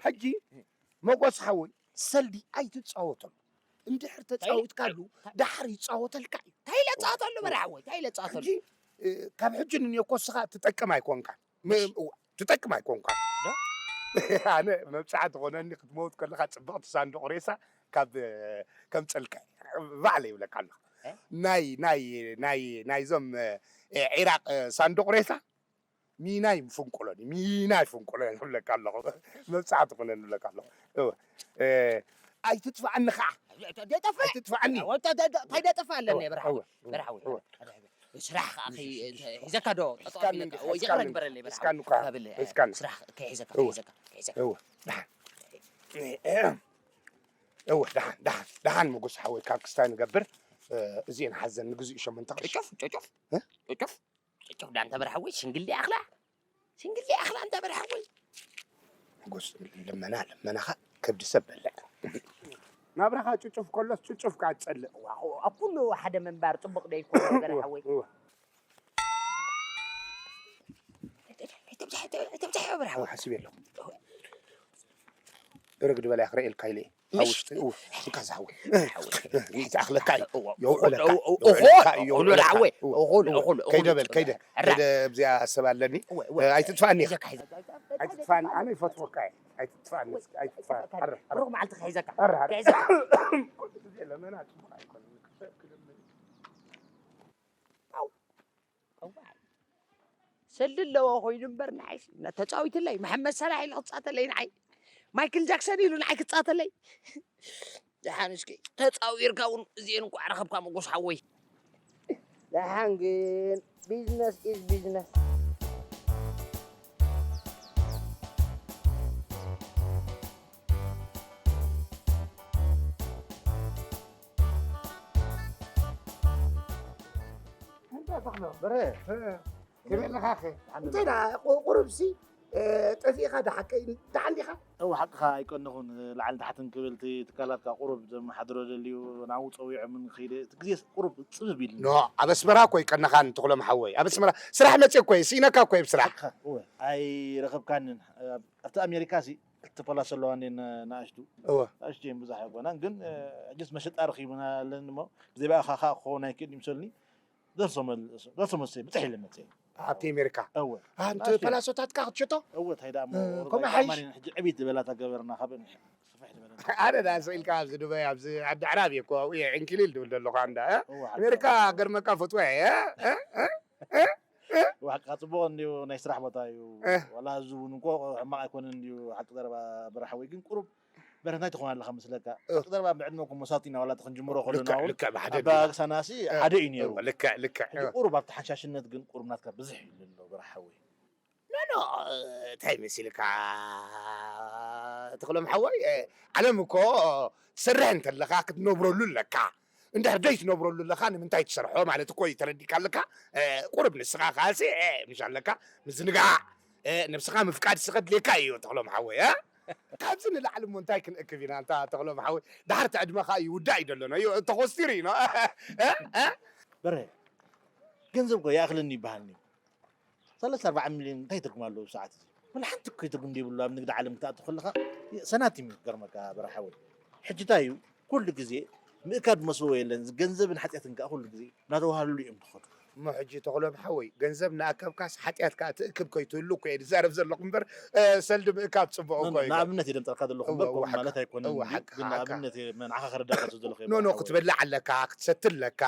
ሕጂ መጎስ ሓወይ ሰልዲ ኣይትፃወተሉ እንድሕር ተፃዊትካሉ ዳሕር ይፃወተልካ እዩ እንታይ ኢለ ፃወተሉ በርሓወይ እንታይ ኢለ ፃወተሉ ሕጂ ካብ ሕጂ ንኔኮ ስኻ ትጠቅም ኣይኮንካን ትጠቅም ኣይኮንኳን ኣነ መብፅዓ ትኾነኒ ክትመውት ከለካ ፅብቕቲ ሳንዱቕ ሬሳ ካብ ከምፀልካ ባዕለ ይብለካ ኣለኹ ናይ ናይ ናይ ናይዞም ዒራቅ ሳንዱቕ ሬሳ ሚናይ ፍንቁሎኒ ሚናይ ፍንቁሎኒ ይብለካ ኣለኹ መብፅዓ ትኾነኒ ይብለካ ኣለኹ ኣይትጥፋኣኒ ከዓ ኣይትጥፋኣኒ እንታይ ደጥፋ ኣለኒ በርሓወይ በርሓወይ ስራሕ ከዓ ሒዘካ ዶ ይቕረ ግበረለይ በርሓወይ ስራሕ ከይሒዘካ ከይሒዘካ ከይሒዘካ እወ ደሓን ደሓን ደሓን መጎስ ሓወይ ካብ ክስታይ ንገብር እዚኤን ሓዘን ንግዚኡ ሸሞንተ ቅርሺ ጨጨፍ ጨጨፍ ጨጨፍ ጨጨፍ ዳንተ በርሓወይ ሽንግሊ ኣኽላ ሽንግሊ ኣኽላ እንተ በርሓወይ መጎስ ልመና ልመናኻ ከብዲ ሰብ በልዕ ናብራኻ ጭጩፍ ከሎስ ጭጩፍ ከዓ ትጸልእ ኣብ ኩሉ ሓደ ምንባር ጽቡቕ ዶ ይኮነ በርሓወይ ተብዛሕ በርሓወይ ሓስብ የለኹ ርግድ በላይ ክርእየልካ ኢለ ኣብ ውሽጢ እንካ ዝሓወይ ዝኣኽለካ እዩ የውዕለካ ከይደ በል ከይደ ከይደ ኣብዚኣ ሰብ ኣለኒ ኣይትጥፋኒ ኣይትጥፋኒ ኣነ ይፈትወካ ኣይትጥፋኒ ኣይትጥፋኒ ሩቕ መዓልቲ ክሒዘካ ክሒዘካ ለመና ጽቡቕ ኣይኮነ ሰልዲ ኣለዎ ኮይኑ እምበር ንዓይ ተጻዊትለይ። መሐመድ ሰላሕ ኢሉ ክጻተለይ ንዓይ። ማይክል ጃክሰን ኢሉ ንዓይ ክጻተለይ። ደሓን እስኪ ተጻዊርካ እውን እዚኤን እንኳዕ ረኸብካ መጎስ ሓወይ። ደሓን ግን business is business። እንታይ ተኽሎ? በረ፣ ከመይ ኣለኻ ኣኸ? እንታይ ደኣ፣ ቁ-፣ ቁሩብሲ፣ እ፣ ጠፊእኻ ደሓከይ፣ ደሓን ዲኻ? እወ፣ ሓቅኻ ኣይቀነኹን። ላዕሊ ታሕትን ክብል እቲ ትካላትካ ቁሩብ ዘመሓድሮ ደልዩ ናብኡ ጸዊዖምን ክይደ፣ እቲ ግዜ ቁሩብ ጽብብ ኢሉኒ። ኖ፣ ኣብ ኣስመራ እኮ ኣይቀነኻን፣ ተኽሎም ሓወይ። ኣብ ኣስመራ ስራሕ መጺአ እኮ እየ፣ ስኢነካ እኮ እየ ብስራሕ። ሓቅኻ፣ እወ፣ ኣይረኸብካንን። ኣብ-፣ ኣብቲ ኣሜሪካ ሲ ክልተ ፓላሶ ኣለዋ እንዴ ነ-፣ ንኣሽቱ። እወ። ንኣሽቱ እየን፣ ብዙሕ ኣይኮናን፣ ግን፣ እ፣ ሕጅስ መሸጣ ረኺብና ኣለኒ እሞ፣ ብዘይ ብኣኻ ኸኣ ክኸውን ኣይክእል ይምሰልኒ። ደርሶ መል-፣ ደርሶ መልሲ ብጽሕ ኢለ መጽእ። ኣብቲ ኣሜሪካ? እወ። ኣንቲ ንኣሽቱ እየን። ፓላሶታትካ ክትሸጦ? እወ፣ እንታይ ደኣ እሞ፣ እ፣ ቁሩብ ከምኡ ሓይሽ? ኣይጠዓማን እየን። ሕጂ ዕብይት ዝበላ እታ ገበርና፣ ካብአን እየ ሰፍሕ ዝበለ። ኣነ ደኣ ስኢልካ ኣብዚ ዱባይ፣ ኣብዚ ዓዲ ኣዕራብ እየ እኮ ኣብኡ እየ ዕንኪሊል ድብል ዘለኹ ኣንዳ፣ እ? እወ፣ ሓቂ። ኣሜሪካ ገርመካ ፈትዋ እየ፣ እ? እ? እ? እ? እወ፣ ሓቅኻ ጽቡቕ እንድዩ ናይ ስራሕ ቦታ እዩ። እ። ዋላ ህዝቡ እውን እኮ ሕማቕ ኣይኮነን እንድዩ፣ ሓቂ ዘረባ በራሕ ሓወይ፣ ግን ቁሩብ በረንታይ ትኾን ኣለኻ መስለካ? እ። ሓቂ ዘረባ ብዕድመ እኮ መሳቱ ኢና ዋላ እቲ ክንጅምሮ ከለና ልክዕ፣ እውን ልክዕ፣ ብሓደ ኣበጋግሳናሲ እ። ሓደ እዩ ነይሩ። እወ፣ ልክዕ፣ ልክዕ። ሕጂ እ። ቁሩብ ኣብቲ ሓሻሽነት ግን ቁሩብ ናትካ ብዝሕ እዩ ዘሎ በራሕ ሓወይ። ኖ፣ ኖ፣ እንታይ መሲልካ ተኽሎም ሓወይ? እ፣ ዓለም እኮ ትሰርሕ እንተለኻ ክትነብረሉ ኣለካ። እንድሕር ደይትነብረሉ ኣለኻ ንምንታይ ትሰርሖ ማለት እኮ እዩ ተረዲእካ ኣለካ። እ፣ ቁሩብ ንስኻ ከኣሲ፣ እ፣ ምሽ ኣለካ ምዝንጋዕ፣ እ፣ ነብስኻ ምፍቃድ ስኸ ድልየካ እዩ ተኽሎም ሓወይ፣ እ? ካብዚ ንላዕሊ እሞ እንታይ ክንእክብ ኢና እንታ ተኽሎም ሓወይ? ደሓር እቲ ዕድመኻ ይውዳእ እዩ ደሎ፣ ኖ፣ እዩ ተኾስቲሩ እዩ፣ ኖ? እ? እ? በረ፣ ገንዘብ እኮ ይኣኽለኒ ይበሃልኒ። ሰለስተ ኣርባዓ ሚልዮን እንታይ ትርጉም ኣለዎ ኣብ ሰዓት እዚ? ወላ ሓንቲ እኮ ትርጉም ዘይብሉ ኣብ ንግዲ ዓለም ክትኣቱ ከለኻ ሰናቲም እዩ ክገርመካ በራሕ ሓወይ። ሕጂ እንታይ እዩ? ኩሉ ግዜ ምእካብ ዝመስልዎ የለን። እዚ ገንዘብን ሓጢኣትን ከኣ ኩሉ ግዜ እናተዋሃለሉ እዮም ዝኸዱ። እሞ ሕጂ ተኽሎም ሓወይ፣ ገንዘብ እናኣከብካስ ሓጢኣት ከኣ ትእክብ ከይትህሉ እኮ እየ ዝዛረብ ዘለኹ እምበር፣ እ፣ ሰልዲ ምእካብ ጽቡቕ ኖ፣ እኮ ኖ፣ እዩ። ንኣብነት እየ ደምጸልካ ዘለኹ እወ፣ እምበር እወ፣ ከምኡ ሓቅኻ። ማለት ኣይኮነን። እወ፣ ግን ሓቅኻ፣ ሓቅኻ። ንኣብነት እየ መ-፣ ንዓኻ ከረዳእካ ስለ ዘለኹ እየ ኖ፣ ኖ፣ በራሕ ሓወይ። ክትበልዕ ኣለካ፣ ክትሰቲ ኣለካ፣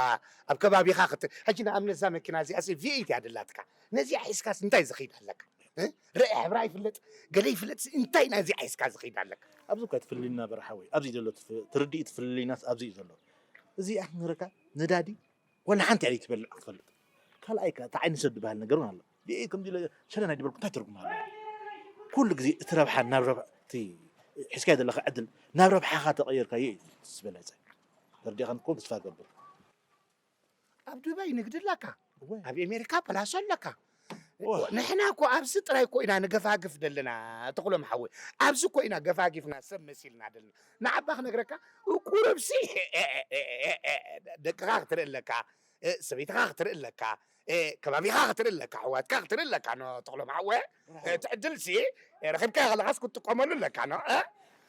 ኣብ ከባቢኻ ክት-፣ ሕጂ ንኣብነት እዛ መኪና እዚኣ ሲ ቪ ኤይት እያ ደላትካ። ነዚኣ ሒዝካስ እንታይ ዝኸይድ ኣለካ? እ? ርእ ሕብራ ይፍለጥ፣ ገለ ይፍለጥ፣ ሲ እንታይ ናዚኣ ሒዝካ ዝኸይድ ኣለካ? ኣብዚ እኳ ትፍልልና በራሕ ሓወይ፣ ኣብዚ ዘሎ ትፍ-፣ ትርድኢት ፍልልይናስ ኣብዚ እዩ ዘሎ። እዚኣ ክንረካ ነዳዲ ዋላ ሓንቲ እያ ዘይትበልዕ ክትፈልጥ። ካልኣይ ከ፣ እቲ ዓይኒ ሰብ ዝበሃል ነገር እውን ኣሎ። ብኤ ከምዚ ኢለ ሸለል ኣይድበልኩ እንታይ ትርጉም ኣለዎ? ኩሉ ግዜ እቲ ረብሓ ናብ ረብሓ፣ እቲ ሒዝካዮ ዘለኻ ዕድል ናብ ረብሓኻ ተቐየርካዮ እዩ ዝበለጸ። ተረዲእካኒ እኮ ተስፋ እገብር። ኣብ ዱባይ ንግዲ ኣለካ፣ እወ። ኣብ ኣሜሪካ ፓላሶ ኣለካ። እወ። ንሕና እኮ ኣብዚ ጥራይ እኮ ኢና ንገፋግፍ ዘለና፣ ተኽሎም ሓወይ። ኣብዚ እኮ ኢና ገፋጊፍና ሰብ መሲልና ዘለና። ንዓባ ክነግረካ፣ ቁሩብሲ ደቅኻ ክትርኢ ኣለካ፣ እ፣ ሰበይትኻ ክትርኢ ኣለካ፣ እ፣ ከባቢኻ ክትርኢ ኣለካ፣ ኣሕዋትካ ክትርኢ ኣለካ፣ ኖ ተኽሎም ሓወይ። እ፣ እቲ ዕድልሲ፣ እ፣ ረኺብካዮ ከለኻስ ክትጥቀመሉ ኣለካ፣ ኖ፣ እ?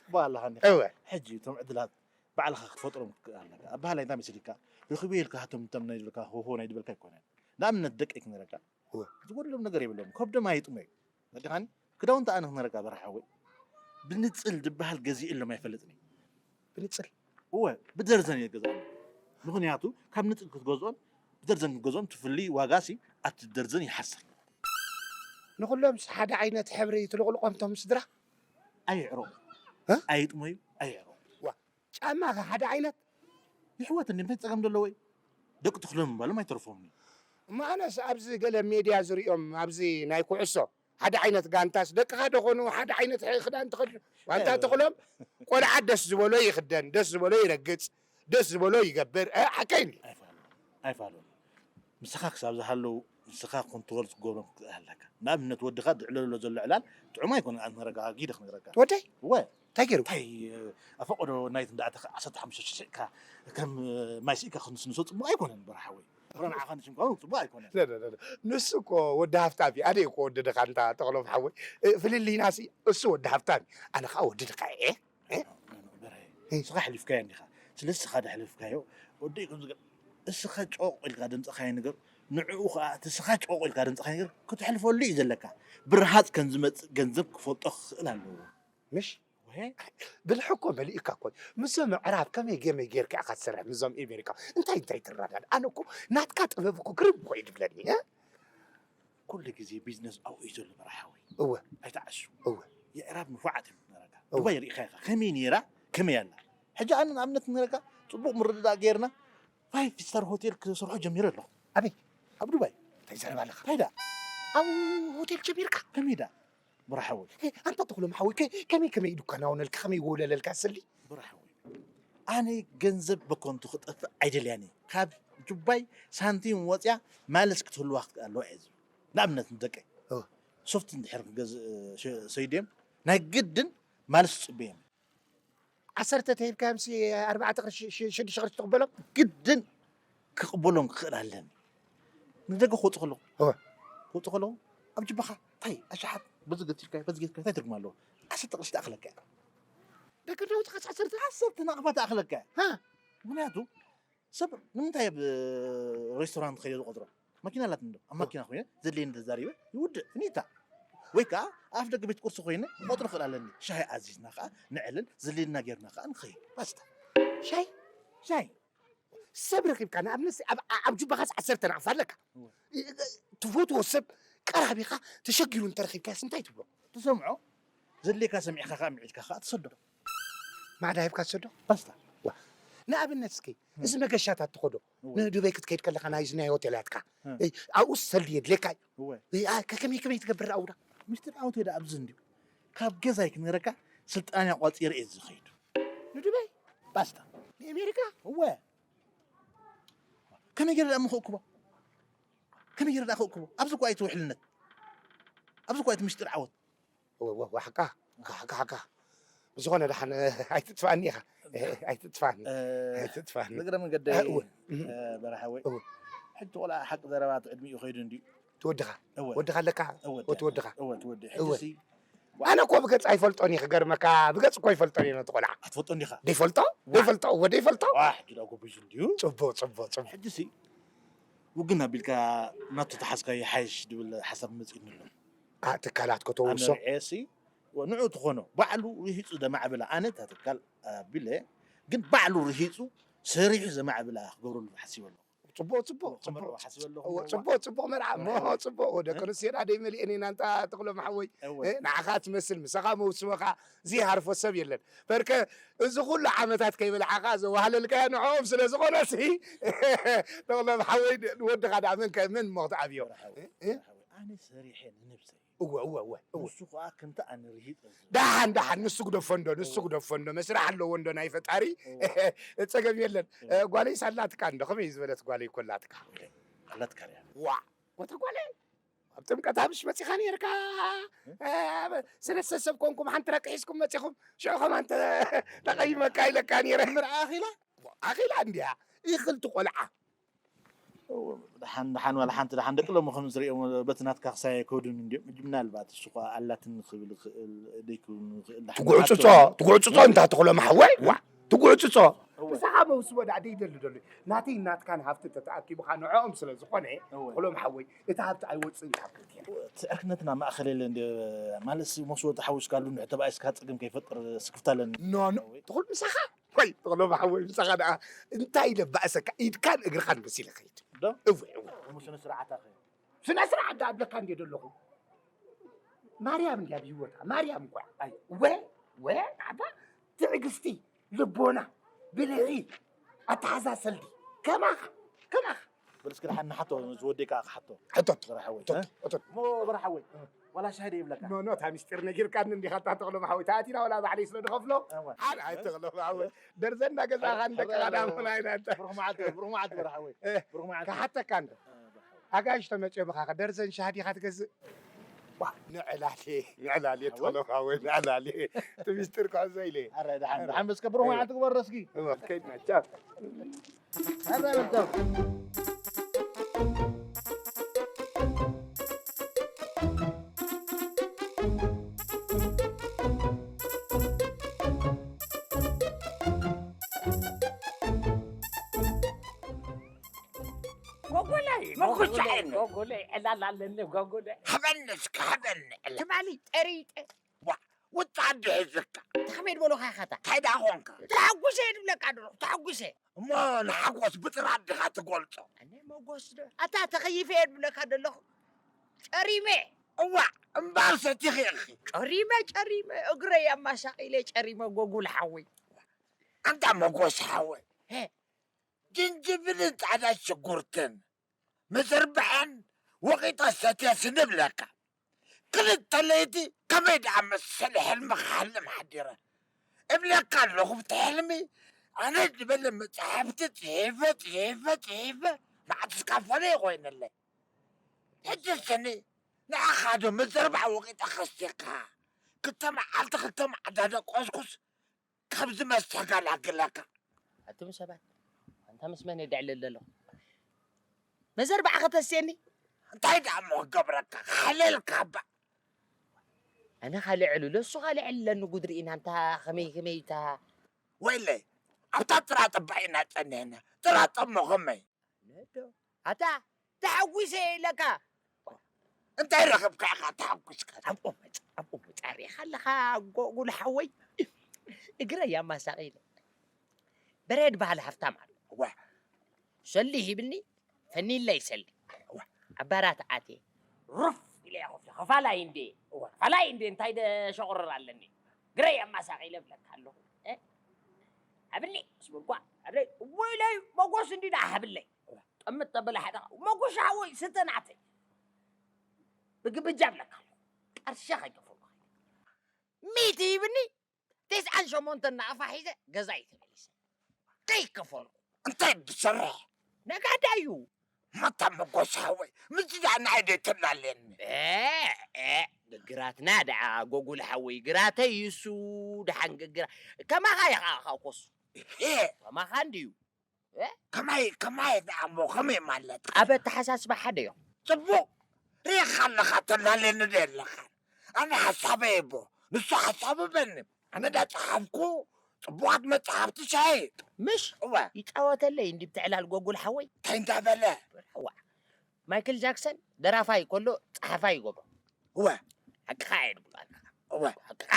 ጽቡቕ ኣለኻ እንዲኻ። እወ። ሕጂ እቶም ዕድላት ባዕልኻ ክትፈጥሮም ትክእል ኣለካ። ኣበሃላይ እንታይ መሲልካ? ረኺበዮ ኢልካ ሃቶም እንቶም ናይ ዝበልካ፣ ሆሆ ናይ ዝበልካ ኣይኮነን። ንኣብነት ደቀይ ክነግረካ። እወ። ዝጎድሎም ነገር የብሎም። ከብዶም ኣይጥመዩ። ረዲኻኒ? ክዳውንቲ ኣነ ክነግረካ በራሕ ሓወይ። ብንጽል ዝበሃል ገዚእሎም ኣይፈልጥን እየ። ብንጽል? እወ፣ ብደርዘን እየ ዝገዝኣሎም። ምኽንያቱ ካብ ንጽል ክትገዝኦን ብደርዘን ክትገዝኦን እቲ ፍልይ ዋጋሲ ኣብቲ ደርዘን ይሓስር። ንኹሎምስ ሓደ ዓይነት ሕብሪ ትልቕልቖም እቶም ስድራ? ኣይዕረቑ። እ? ኣይጥመዩ፣ ኣይዕረቑ። ዋ፣ ጫማ ከ ሓደ ዓይነት? ይሕወት እንዲ እንታይ ጸገም ዘለዎ እዩ? ደቂ ተኽሎም ምባሎም ኣይተርፎምን እዩ። እሞ ኣነስ ኣብዚ ገለ ሜድያ ዝሪኦም ኣብዚ ናይ ኩዕሶ ሓደ ዓይነት ጋንታስ ደቅኻ ዶ ኾኑ ሓደ ዓይነት ሕ-፣ ክዳን ትኸድኑ? ዋንታ እ። ተኽሎም ቆልዓ ደስ ዝበሎ ይኽደን፣ ደስ ዝበሎ ይረግጽ፣ ደስ ዝበሎ ይገብር። እ፣ ሓቀይ እንዲ? ኣይፋሉን፣ ኣይፋሉን። ንስኻ ክሳብ ዝሃለዉ ንስኻ ኮንትሮል ክትገብሮም ክትክእል ኣለካ። ንኣብነት ወድኻ ዝዕለሎ ዘሎ ዕላል ጥዑም ኣይኮነን፣ ኣነ ክነግረካ፣ ኣጊደ ክነግረካ። ወደይ? እወ። እንታይ ገይሩ? እንታይ፣ ኣፈቆዶ ናይት እንዳኣተኻ ዓሰርተ ሓሙሽተ ሽሕ ስዒካ ከም ማይ ስኢካ ክንስንሶ ጽቡቕ ኣይኮነን በራሕ ሓወይ። ፍረ ንዓኻ ንሽምካ እውን ጽቡቕ ኣይኮነን። ለ፣ ለ፣ ለ፣ ለ። ንሱ እኮ ወዲ ሃፍታም እዩ። ኣነ እኮ ወዲ ድኻ እንታ ተኽሎም ሓወይ። እ፣ ፍልልይናሲ እሱ ወዲ ሃፍታም እዩ። ኣነ ኸኣ ወዲ ድኻ እየ። እ? በርሀ፣ እ። ንስኻ ኣሕሊፍካዮ እንዲኻ። ስለዚ ንስኻ ደሕሊፍካዮ፣ ወደይ ከም ዝገ-፣ እስኻ ጮቕ ኢልካ ደምጸኻዮ ነገር፣ ንዕኡ ኸኣ እቲ እስኻ ጮቕ ኢልካ ደምጸኻዮ ነገር ከተሕልፈሉ እዩ ዘለካ። ብርሃጽ ከም ዝመጽእ ገንዘብ ክፈልጦ ክኽእል ኣለዎ። ምሽ? ወሄ? ብልሒ እኮ መሊእካ እኮ እዩ። ምስዞም ኣዕራብ ከመይ ገመይ ጌርካ ኢኻ ትሰርሕ ምስዞም ኤሜሪካ? እንታይ እንታይ ትረዳድ? ኣነ እኮ ናትካ ጥበብ እኮ ግርም እኮ እዩ ድብለኒ፣ እ? ኩሉ ግዜ ቢዝነስ ኣብኡ እዩ ዘሎ በራሓወይ። እወ። ኣይትዓሱ። እወ። የዕራብ ንፉዓት እዮም ነረጋ። እወ። ዱባይ ርኢኻ ኢኻ። ከመይ ነይራ? ከመይ ኣላ? ሕጂ ኣነ ንኣብነት ንረጋ ጽቡቕ ምርድዳእ ጌርና ፋይቭ ስታር ሆቴል ክሰርሖ ጀሚረ ኣለኹ። ኣበይ? ኣብ ዱባይ። እንታይ ዘረባ ኣለኻ? እንታይ ደኣ? ኣብ ሆቴል ጀሚርካ? ከመይ ደኣ? በራሓወይ። ኣንታ ተኽሎም ሓወይ፣ ከ-፣ ከመይ ከመይ ኢሉ ከናውነልካ፣ ከመይ ወለለልካ ስሊ? በራሓወይ። ኣነ ገንዘብ በከንቱ ክጠፍእ ኣይደልያን እየ። ካብ ጁባይ ሳንቲም ወፅያ ማለስ ክትህልዋ ክትክእል ኣለዋ እየ ዝብል። ንኣብነት ንደቀይ ሶፍት እንድሕር ክገዝእ ሰይድዮም ናይ ግድን ማለስ ክፅበዮም። ዓሰርተ ተሂብካዮምሲ ኣርባዕተ ቅርሺ ሽዱሽተ ቅርሺ ትቕበሎም? ግድን ክቕበሎም ክኽእል ኣለኒ። ንደገ ክወፁ ከለኹ ክወፁ ከለኹ ኣብ ጅባኻ እንታይ ኣሽሓት በዚ ገቲፍካ በዚ ገቲፍካ እንታይ ትርጉም ኣለዎ? ዓሰርተ ቅርሺ ትኣኽለካ እያ። ደገ እንዳወፅኻ ዓሰርተ ዓሰርተ ናቕፋ ትኣኽለካ እያ። ምክንያቱ ሰብ ንምንታይ ኣብ ሬስቶራንት ከይደ ዝቆፅሮ? ማኪና ኣላትኒ ዶ ኣብ ማኪና ኮይነ ዘድልየኒ ተዛሪበ ይውድእ ፍኒታ። ወይ ከዓ ኣፍ ደገ ቤት ቁርሲ ኮይነ ክቆፅሮ ክእል ኣለኒ። ሻሂ ኣዚዝና ከዓ ንዕልል ዘድልየና ጌርና ከዓ ንኸይድ ባስታ። ሻሂ ሻሂ ሰብ ረኺብካ ንኣብነት ኣብ ጁባኻስ ዓሰርተ ናቕፋ ኣለካ። ትፈትዎ ሰብ ቀራቢኻ ተሸጊሩ እንተረኺብካስ እንታይ ትብሎ? ትሰምዖ ዘድልየካ ሰሚዕካ ከዓ ምዒድካ ከዓ ትሰዶ። ማዕዳ ሂብካ ትሰዶ? ባስታ። ንኣብነት እስኪ እዚ መገሻታት ትኸዶ ንዱበይ ክትከይድ ከለኻ ናይ ናይ ሆቴላትካ ኣብኡስ ሰልዲ የድልየካ እዩ። ከመይ ከመይ ትገብር ኣውዳ? ምስጢር ዓወተይ ደኣ ኣብዚ እንድዩ። ካብ ገዛይ ክነግረካ ስልጣንያ ቋፂረ እየ ዝኸይድ። ንዱበይ ባስታ ንኣሜሪካ እወ ከመይ ገይረ ደኣ ምኽእክቦ ከመይ ገይረ ደኣ ክእክቦ ኣብዚ እኳ እቲ ውሕልነት ኣብዚ እኳ እቲ ምስጢር ዓወት ዋሕካ ካሕካ ሓካ ብዝኾነ ደሓን ኣይትጥፋእኒ ኢኻ ኣይትጥፋእኒ ኣይትጥፋእኒ እግረ መንገደይ በረሓወይ ሕጂ ቆልዓ ሓቂ ዘረባ እቲ ዕድሚኡ ከይዱ እንድዩ ትወድኻ ወድኻ ኣለካ እቲ ወድኻ ኣነ እኮ ብገፅ ኣይፈልጦን እዩ ክገርመካ ብገፅ እኮ ይፈልጦን እዩ ነቲ ቆልዓ ኣትፈልጦ እንዲኻ ደይፈልጦ ደይፈልጦ እወ ደይፈልጦ ሕጂ ዳ ጎቢዙ እንድዩ ፅቡቅ ፅቡቅ ፅቡቅ ሕጂ ሲ ውግን ኣቢልካ ናቱ ተሓዝካ ይሓይሽ ድብል ሓሳብ መፂእኒ ኣሎ ትካላት ከተውሶ ኣነርኤሲ ንዑ ትኾኖ ባዕሉ ርሂፁ ዘማዕብላ ኣነ እታ ትካል ኣቢለ ግን ባዕሉ ርሂፁ ሰሪሑ ዘማዕብላ ክገብረሉ ሓሲበ ኣለኹ ጽቡቕ ጽቡቕ ጽቡቕ ጽቡቕ መርዓ እሞ ጽቡቕ ወደ ክርስትያን ኣደይ መሊኤን ኢና እንታ ተኽሎም ሓወይ ንዓኻ ትመስል ምሳኻ መውስቦኻ ዘይሃርፎ ሰብ የለን በርከ እዚ ኩሉ ዓመታት ከይበልዓኻ ዘዋህለልካዮ ንዕኦም ስለ ዝኾነ ሲ ተኽሎም ሓወይ ንወድኻ ደኣ መን ከ መን እሞ ክትኣብዮ ኣነ ሰሪሐ ንነብሰይ እወ እወ እወ እወ። ንሱ ኸዓ ከምቲ ኣነ ርሂጸ ዝብል። ደሓን ደሓን ንሱ ግደፎ እንዶ ንሱ ግደፎ እንዶ መስርሕ ኣለዎ እንዶ ናይ ፈጣሪ እወ። ጸገም የለን። እወ። እ፣ ጓለይስ ኣላትካ እንዶ ከመይ ዝበለት ጓለይ እኮ ኣላትካ። ኣላትካ ድያ? ዋ ወተ ጓለይ ኣብ ጥምቀት ኣብሽ መጺኻ ነርካ። እ፣ ስለ ሰብ ኮንኩም ሓንቲ ረቂ ሒዝኩም መጺኹም ሽዑ ከማን ተ- ተቐይመካ ኢለካ ነረ። ምርኣ ኣኺላ ኣኺላ እንድያ ይኽልቲ ቆልዓ ደሓን ደሓን ዋላ ሓንቲ ደሓን ደቂ ሎሚ ከም ዝሪኦም በቲ ናትካ ክሳየ ከብዱን እንዲዮም ሕጂ ምናልባት እሱ ኸዓ ኣላትኒ ክብል ይኽእል ደይክብልኒ ይኽእል ደሓን ትጉዕፅፆ ትጉዕፅፆ እንታ ተኽሎም ሓወይ ዋ ትጉዕፅፆ ምሳኻ መውስቦ ዳኣ ደይደሊ ደሎ ናተይ ናትካን ሃፍቲ ተተኣኪቡኻ ንዕኦም ስለ ዝኾነ ተኽሎም ሓወይ እቲ ሃፍቲ ኣይወፅእን ካብ ክልቲና እቲ ዕርክነትና ማእኸል የለ እንዲ ማለት መውስቦ ተሓዊስካሉ ንሕ ተባኢስካ ፀገም ከይፈጥር ስክፍታ ኣለኒ ኖ ኖ ተኽል ምሳኻ ወይ ተኽሎም ሓወይ ምሳኻ ደኣ እንታይ ኢለ ባእሰካ ኢድካን እግርኻን መሲለ ከይድ ዶ? እወ እወ እሞ ስነ ስርዓት ኣኸ ስነ ስርዓት ደኣ እብለካ እንድየ ዘለኹ ማርያም እንድያ ብህይወታ ማርያም እንኳ ኣይ ወ ወ ኣባ ትዕግስቲ ልቦና ብልሒ ኣተሓዛ ሰልዲ ከማኻ ከማኻ በል እስኪ ደሓን ንሓቶ ዝወደይ ከዓ ክሓቶ ሕቶት ዝረሓወይ ሕቶት ሕቶት እሞ በረሓወይ ዋላ ሻሂ ይብለካ ኖ ኖ እታ ሚስጢር ነጊርካኒ እንዲኻ እታ ተኽሎ መሓወይ ተኣቲና ዋላ ባዕለይ ስለ ዝኸፍሎ ሓደ ኣይተኽሎ መሓወይ ደርዘን እናገዛእኻ ንደቅኻ ዳሞና ኢና እንተ ብሩኽ መዓልቲ ብሩኽ መዓልቲ በረሓወይ ብሩኽ መዓልቲ ክሓተካ እንዶ ኣጋይሽ ተመፅኦም ኢኻ ደርዘን ሻሂ ዲኻ ትገዝእ ንዕላሌ ንዕላሌ ተኽሎ መሓወይ ንዕላሌ እቲ ሚስጢር ክሕዞ ኢለ ኣረ ደሓን ደሓን እስከ ብሩኽ መዓልቲ ግበሮ እስኪ ከይድና ቻው ጎጎለይ መኩቻዕን ጎጎለይ ዕላል ኣለኒ ጎጎለይ ሃበኒ እስከ ሃበኒ ዕላል ትማሊ ጠሪጠ ዋ ውጣ ኣዲ ሒዝካ እንታይ ከመይ ድበሉኻ ኢኻ እታ እንታይ ደኣ ኾንካ ተሓጉሰ እየ ድብለካ ደለኹ ተሓጉሰ እሞ ንሓጎስ ብጥራት ዲኻ ትገልጾ ኣነ መጎስ ዶ ኣታ ተኸይፈ እየ ድብለካ ደለኹ ጨሪመ። እዋእ እምበኣር ሰቲኺ ኢኺ። ጨሪመ ጨሪመ እግረይ ኣማሳቒለ ጨሪመ ጎጉል ሓወይ። ኣንታ መጎስ ሓወይ፣ ሄ። ጅንጅብልን ጻዕዳ ሽጉርትን መዘርብሐን ወቒጠ ሰትየ ስንብለካ። ክልተ ለይቲ ከመይ ደኣ መሰለ ሕልሚ ክሓልም ሓዲረ እብለካ ኣለኹ። ብቲ ሕልሚ ኣነ ዝበለ መጻሕፍቲ ጽሒፈ ጽሒፈ ጽሒፈ መዓት ስካፈለ ይኾይነለይ። ሕጂ ስኒ ንዓኻ ዶ መዘርብዓ ወቒጠ ከስቴካ ክልተ መዓልቲ ክልተ መዓልቲ ደቆስኩስ ካብዚ መስተ ገላግለካ። ኣቱም ሰባት፣ ኣንታ ምስ መን እየ ድዕልል ዘለኹ? መዘርባዕ ከተስየኒ? እንታይ ደኣ እሞ ክገብረካ? ሓለልካ እባ። ኣነ ካልእ ዕሉል፣ እሱ ካልእ ዕልለኒ ጉድ ርኢና፣ እንታ ኸመይ ኸመይ እታ ወይለይ፣ ኣብታ ጥራጠባ ኢና ጸኒሕና። ጥራጠ እሞ ኸመይ? ነዶ፣ ኣታ ተሓጒሰ እየ ኢለካ። እንታይ ረኸብካ ኢኻ ተሓጒስካ? ኣብኡ መጽ ኣብኡ መጻ ርኢኻ ኣለኻ ጎጉል ሓወይ። እግረይ ኣማሳቒለ። በሬድ በሃሊ ሃፍታም ኣሎ። እዋ። ሰሊ ሂብኒ፣ ፈኒለይ ሰሊ። እዋ። ኣብ ባራት ኣትየ። ሩፍ ኢለ እየ ኮፍ ኢለ፣ ኸፋላይ እንዴ፣ እዋ። ኸፋላይ እንዴ እንታይ ደሸቑርር ኣለኒ። ግረይ ኣማሳቒለ እብለካ ኣለኹ። እ? ሃብኒ፣ ምስ በልኳ፣ ሃብለይ፣ ወይለይ፣ መጎስ እንዲ ደኣ ሃብለይ። እዋ። ጠምት ተበለ ሓደ፣ መጎስ ሓወይ፣ ስተ ናተይ። ብግብጃ እብለካ ኣለኹ። ቀርሺ ከይከፈልኩ። ሚእቲ ሂብኒ፣ ተስዓን ሸሞንተን ናቕፋ ሒዘ ገዛይ ተመሊሰ። ከይከፈልኩ። እንታይ ትሰርሕ? ነጋዳይ እዩ። መታ መጎስ ሓወይ፣ ምስዚ ደኣ ንዓይ ደይተላልየኒ። ኤ፣ ኤ፣ ግራትና ደኣ ጎጉል ሓወይ፣ ግራተይ ይሱ ደሓን ግግራ። ከማኻ ኢኻ፣ ኢኻ ኮሱ። ኤ፣ ከማኻ እንድዩ። ኤ? ከማይ፣ ከማይ ደኣ እሞ ከመይ ማለት? ኣብ ኣተሓሳስባ ሓደ እዮም። ጽቡቕ። ርኢኻ ኣለኻ፣ ተላልየኒ ዶ የለኻን? ኣነ ሓሳበይ እቦ፣ ንሱ ሓሳቡ በኒ። ኣነ ዳ ጸሓፍኩ ጽቡቓት መጽሓፍቲ ሸይጥ። ምሽ? እወ። ይጻወተለይ እንዲ ብትዕላል ጎጉል ሓወይ። እንታይ እንዳበለ? እዋ። ማይክል ጃክሰን ደራፋይ ከሎ ጸሓፋይ ይገብሮ። እወ። ሓቅኻ እየ ድብሎ ኣለኻ። እወ። ሓቅኻ።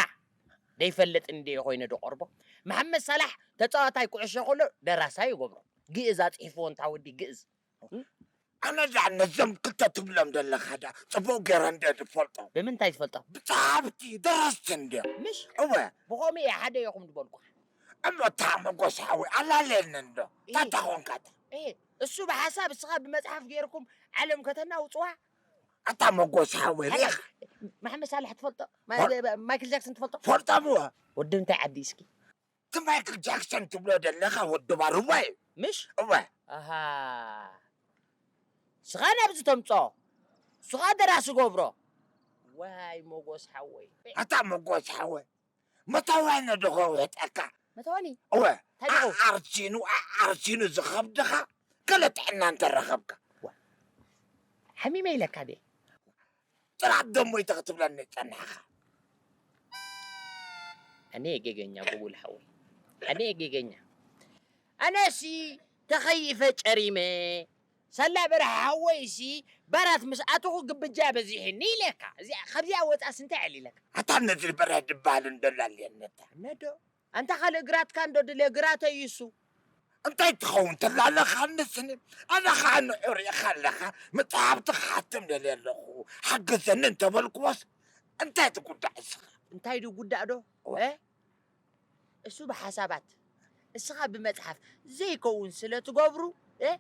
ደይፈልጥ እንድየ ኮይነ ድቐርቦ። መሓመድ ሳላሕ ተጻዋታይ ኩዕሾ ከሎ ደራሳይ ይገብሮ። ግእዝ ኣጽሒፍዎ እንታ ወዲ ግእዝ። ኣነ ደኣ ነዞም ክልተ ትብሎም ዘለኻ ደኣ ጽቡቕ ገይረ እንድየ ዝፈልጦም። ብምንታይ ትፈልጦም? ብጸሓፍቲ፣ ደረስቲ እንድዮም። ምሽ? እወ። ብኸምኡ እየ ሓደ ኢኹም ዝበልኩኻ። እሞ እታ መጎስ ሓወይ ኣላለየኒ እንዶ። እንታይ ተኾንካ እታ? እየ። እሱ ብሓሳብ እስኻ ብመጽሓፍ ገይርኩም ዓለም ከተናውጽዋ። ኣታ መጎስ ሓወይ ሪኢኻ። መሓመድ ሳልሕ ትፈልጦ? ማ- ማይክል ጃክሰን ትፈልጦ? ፈልጦም እወ። ወዲ እንታይ ዓዲ እስኪ? እቲ ማይክል ጃክሰን ትብሎ ዘለኻ ወዲ ባርዋ እዩ። ምሽ? እወ። ኣሃ ስኻ ናብዚ ተምጾ ስኻ ደራሲ ገብሮ። ዋይ ሞጎስ ሓወይ። ኣታ መጎስ ሓወይ መታዋኒ ድኾ ውሕጠካ። መታዋኒ? እወ እንታይ ድኾ? ኣዓርሲኑ ኣዓርሲኑ ዝኸብድኻ ገለ ጥዕና እንተረኸብካ። ሓሚመ ኢለካ ድየ? ጥራት ደሞ ኢተ ክትብለኒ ጸናሕኻ። ኣነ ጌገኛ ጉጉል ሓወይ ኣነ ጌገኛ ኣነሲ ተኸይፈ ጨሪመ ሳላ በርሀ ሓወይሲ ባራት ምስ ኣተኹ ግብጃ በዚሕኒ ኢለካ እዚኣ ካብዚኣ ወፃስ እንታይ ዕሊለካ ኣታ ነዚ በርሀ ድበሃል እንደላልየነታ ነዶ ኣንታ ካልእ ግራትካ እንዶ ድልየ ግራተይ እዩ እሱ እንታይ ትኸውን ትላለኻኒ ስኒ ኣነ ኸዓ ንዑ ሪእኻ ኣለኻ መፅሓፍቲ ክሓትም ደልየ ኣለኹ ሓግዘኒ እንተበልክዎስ እንታይ ትጉዳእ እስኻ እንታይ ድጉዳእ ዶ እ እሱ ብሓሳባት እስኻ ብመፅሓፍ ዘይከውን ስለ ትገብሩ እ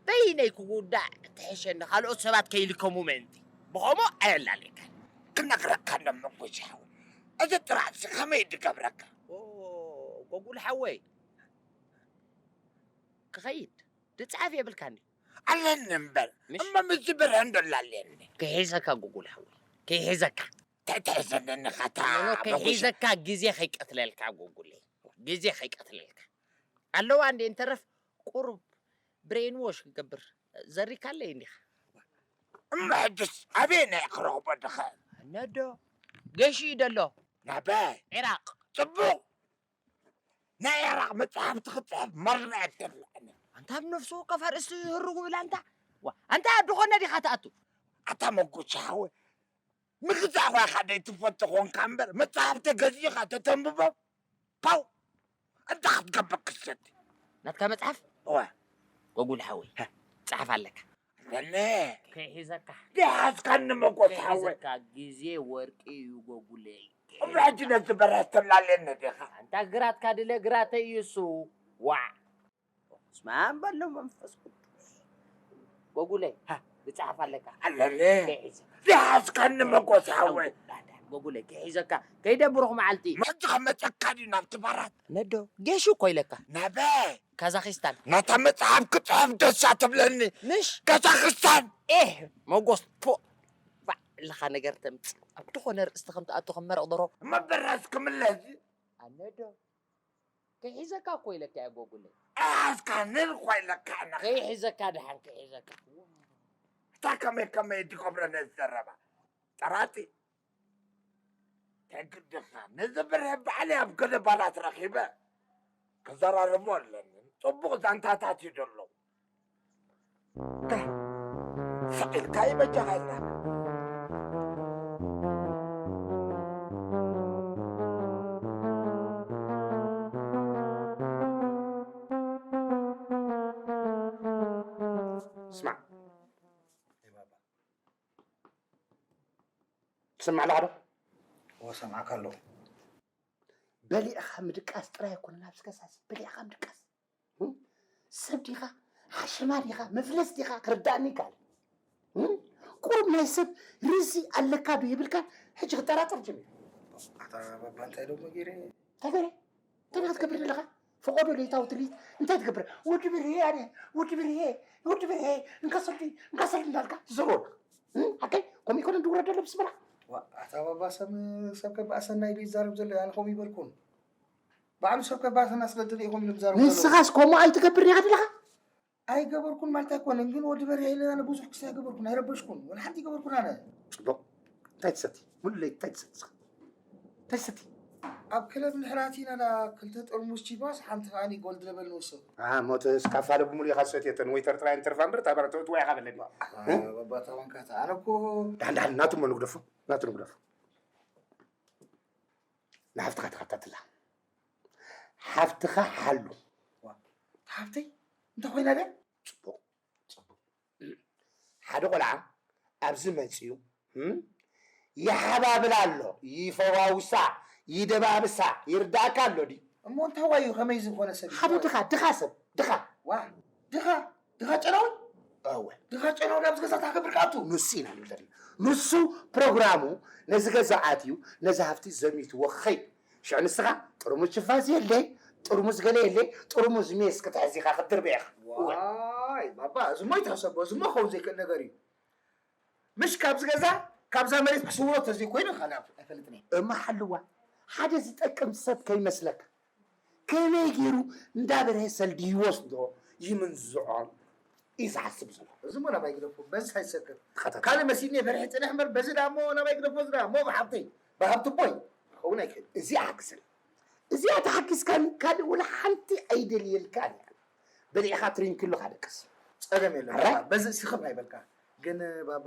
በይነይ ክጉዳእ ትሕሸኒ ካልኦት ሰባት ከይልከሙ ምእንቲ ብኸምኡ ኣየላልየካን ክነግረካ ነመጎጃ ሓወይ እዚ ጥራጥሲ ከመይ ድገብረካ ጎጉል ሓወይ ክኸይድ ድፅሓፍ የብልካን ኣለኒ እምበር እሞ ምስ ዝብርሀ እንዶ ላለየኒ ከይሒዘካ ጉጉል ሓወይ ከይሒዘካ እንታይ ትሕዘለኒ ኸታ ኖኖ ከይሒዘካ ግዜ ከይቀትለልካ ጉጉለይ ግዜ ከይቀትለልካ ኣለዋ እንዴ እንተረፍ ቁሩብ ብሬን ዎሽ ክገብር ዘሪካለይ እንዲኻ እሞ ሕጅስ ኣበየናይ ክረኽቦ ድኽእል ነዶ ገሺ ደሎ ናበይ ዒራቅ ጽቡቕ ናይ ዒራቕ መጻሕፍቲ ክጽሕፍ መርምዐት የብልዕን ኣንታ ብነፍሲ ወከፍ ኣርእስቲ ህርጉ ብላ እንታ ዋ ኣንታ ኣድኾነ ዲኻ ትኣቱ ኣታ መጉቻ ሓወይ ምግዛእ ኳ ኢኻ ደይትፈቱ ኾንካ እምበር መጻሕፍቲ ገዚእኻ ተተንብቦም ፓው እንታ ክትገብር ክሰቲ ናትካ መጽሓፍ እወ ጎጉል ሓወይ ጸሓፍ ኣለካ እነ ከይሒዘካ ደሓስካኒ መጎስ ሓወይ። ከይሒዘካ ግዜ ወርቂ እዩ ጎጉለይ። እምራ ሕጂ ነዚ በራስ ተላልየኒ ዲኻ? ኣንታ ግራትካ ድለ ግራተይ እዩ እሱ። ዋዕ። ስማም በሎ መንፈስ ቅዱስ። ጎጉለይ፣ ሃ፣ ዝጸሓፍ ኣለካ። ኣለኒ። ከይሒዘካ። ደሓስካኒ መጎስ ሓወይ። ዳሕዳሕ ጎጉለይ፣ ከይሒዘካ። ከይደ ብሩኽ መዓልቲ። መዚ ከመጸካ ድዩ ናብቲ ባራት? ነዶ፣ ጌሹ እኮ ኢለካ። ናበይ? ካዛኺስታን። ናታ መጽሓፍ ክጽሕፍ ደስ እያ ትብለኒ። ምሽ? ካዛኽስታን። ኤህ፣ መጎስ፣ ፖ። ባዕልኻ ነገር ተምጽእ። ኣብ ዝኾነ ርእስቲ ከም ትኣቱ ከም መረቕ ደርሆ። እሞ በራስ ክምለስ። ኣነዶ። ከይሒዘካ እኮ ኢለካ እየ ጎጉለይ። ኣስካ ንል እኮ ኢለካ ኣነ። ከይሒዘካ ደሓን ከይሒዘካ። እታ ከመይ ከመይ ትገብረ ነዚ ዘረባ? ጠራጢ። ተግድኻ ነዚ ብርሀ ባዕለይ ኣብ ገለ ባላት ረኺበ ክዘራርቦ ኣለኒ። ጽቡቕ ዛንታታት እዩ ዘሎ። ስቕ ኢልካ ይበጃኻ ኢልና። ስማዕ። ትሰምዕ ኣለኻ ዶ? እወ፣ ሰምዓካ ኣለኹ። በሊዕኻ ምድቃስ ጥራይ ኣይኮነን፣ ኣብዚ ገዛ እዚ በሊዕኻ ምድቃስ። እም? ሰብ ዲኻ? ሓሸማ ዲኻ? መፍለስ ዲኻ? ክርዳእኒ ይከኣል። እም? ቁሩብ ናይ ሰብ ርእሲ ኣለካ ዶ የብልካን? ሕጂ ክጠራጠር ጀሚረ። ኣታ ባባ፣ እንታይ ደሞ ገይረ? እንታይ ገይረ? እንታይ ደኣ ክትገብር ዘለኻ? ፈቐዶ ለይታዊ ትልሂት እንታይ ትገብር? ወዲ ብርሄ ኣነ፣ ወዲ ብርሄ፣ ወዲ ብርሄ፣ እንካ ሰልዲ፣ እንካ ሰልዲ እንዳልካ ትዘርወና። እም? ሓቀይ? ከምኡ ይኮነ እንድውረድ ዘሎ ብስመራ? ዋ፣ ኣታ ባባ፣ ሰብ፣ ሰብ ከበኣሰና ኢሉ ይዛረብ ዘሎ፣ ኣነ ከምኡ ይበልኩን። ባዕሉ ሰብ ከባትና ስለ እትርኢ ኢኹም ኢሎም ዝዛረቡ ዘለዉ። ንስኻስ ከምኡ ኣይትገብር ኢኻ ዘለኻ? ኣይገበርኩን ማለት ኣይኮነን፣ ግን ወዲ በርሄ ኢለ ኣነ ብዙሕ ክስታይ ኣይገበርኩን፣ ኣይረበሽኩን፣ ወላ ሓንቲ ኣይገበርኩን ኣነ። ጽቡቕ። እንታይ ትሰቲ? ሙሉ ለይቲ እንታይ ትሰቲ ንስኻ? እንታይ ትሰቲ? ኣብ ክለብ እንድሕር ኣቲና ደኣ ክልተ ጥርሙዝ ቺባስ፣ ሓንቲ ከኣኒ ጎልድ ለበል ንወስድ። ኣሃ፣ እሞ እቲ ስካፋ ዶ ብሙሉ ኢኻ ዝሰትዮ? እተን ወይተር ጥራይ እንትርፋ እምበር፣ እታ በረቶ እትዋ ኢኻ በለኒ። እ? ባባ፣ እታ ዋንካታ፣ ኣነ እኮ ዳን፣ ዳን፣ ናቱ እሞ ንግደፎ፣ ናቱ ንግደፎ። ንሓፍትኻ ተኸታትላ። ሓፍትኻ ሓሉ። ዋ፣ ሓፍተይ? እንታይ ኮይና ድያ? ጽቡቕ፣ ጽቡቕ። ሓደ ቆልዓ ኣብዚ መጺኡ፣ እም፣ ይሓባብላ ኣሎ፣ ይፈዋውሳ፣ ይደባብሳ፣ ይርዳእካ ኣሎ ድዩ? እሞ እንታይ ዋዩ ከመይ ዝኾነ ሰብ እዩ? ሓደ ድኻ፣ ድኻ ሰብ፣ ድኻ። ዋ፣ ድኻ? ድኻ ጨናዊ? እወ። ድኻ ጨናዊ ናብዚ ገዛ እንታይ ክገብር ከኣቱ? ንሱ ኢና ንብል ዘለና። ንሱ ፕሮግራሙ ነዚ ገዛ ኣትዩ፣ ነዚ ሃፍቲ ዘሚትዎ ክኸይድ። ሽዑ ንስኻ ጥርሙዝ ችፋዝ የለይ፣ ጥርሙዝ ገለ የለይ፣ ጥርሙዝ ሜስ ክትሕዝ ኢኻ ክትድርቢ ኢኻ። እወ። ዋይ፣ ባባ፣ እዚ እሞ ይትሕሰቦ፣ እዚ እሞ ክኸውን ዘይክእል ነገር እዩ። ምሽ ካብዚ ገዛ፣ ካብዛ መሬት ክስውሮ ተዘይኮይኑ ካልእ ኣይፈልጥን እየ። እማ ሓልዋ፣ ሓደ ዝጠቅም ሰብ ከይመስለካ። ከመይ ገይሩ እንዳበርሀ ሰልዲ ይወስዶ፣ ይምንዝዖ እዩ ዝሓስብ ዘሎ። እዚ እሞ ናባይ ግደፎ፣ በዚ ኣይሰክር። ተኸታተል። ካልእ መሲልኒ በርሀ ጽንሕ እምበር፣ በዚ ደኣ እሞ ናባይ ግደፎ፣ እዚ ደኣ እሞ ብሓብተይ፣ ብሃብቲ ቦይ ክኸውን ኣይክእልን። እዚኣ ሓግዘኒ። እዚኣ ተሓጊዝካኒ ካልእ ወላ ሓንቲ ኣይደልየልካን እየ። በሊዕኻ ትሪንኪ ኣለኻ ደቅስ። ጸገም የለን። ኣራይ? በዚ ስኽፍ ኣይበልካ። ግን ባባ፣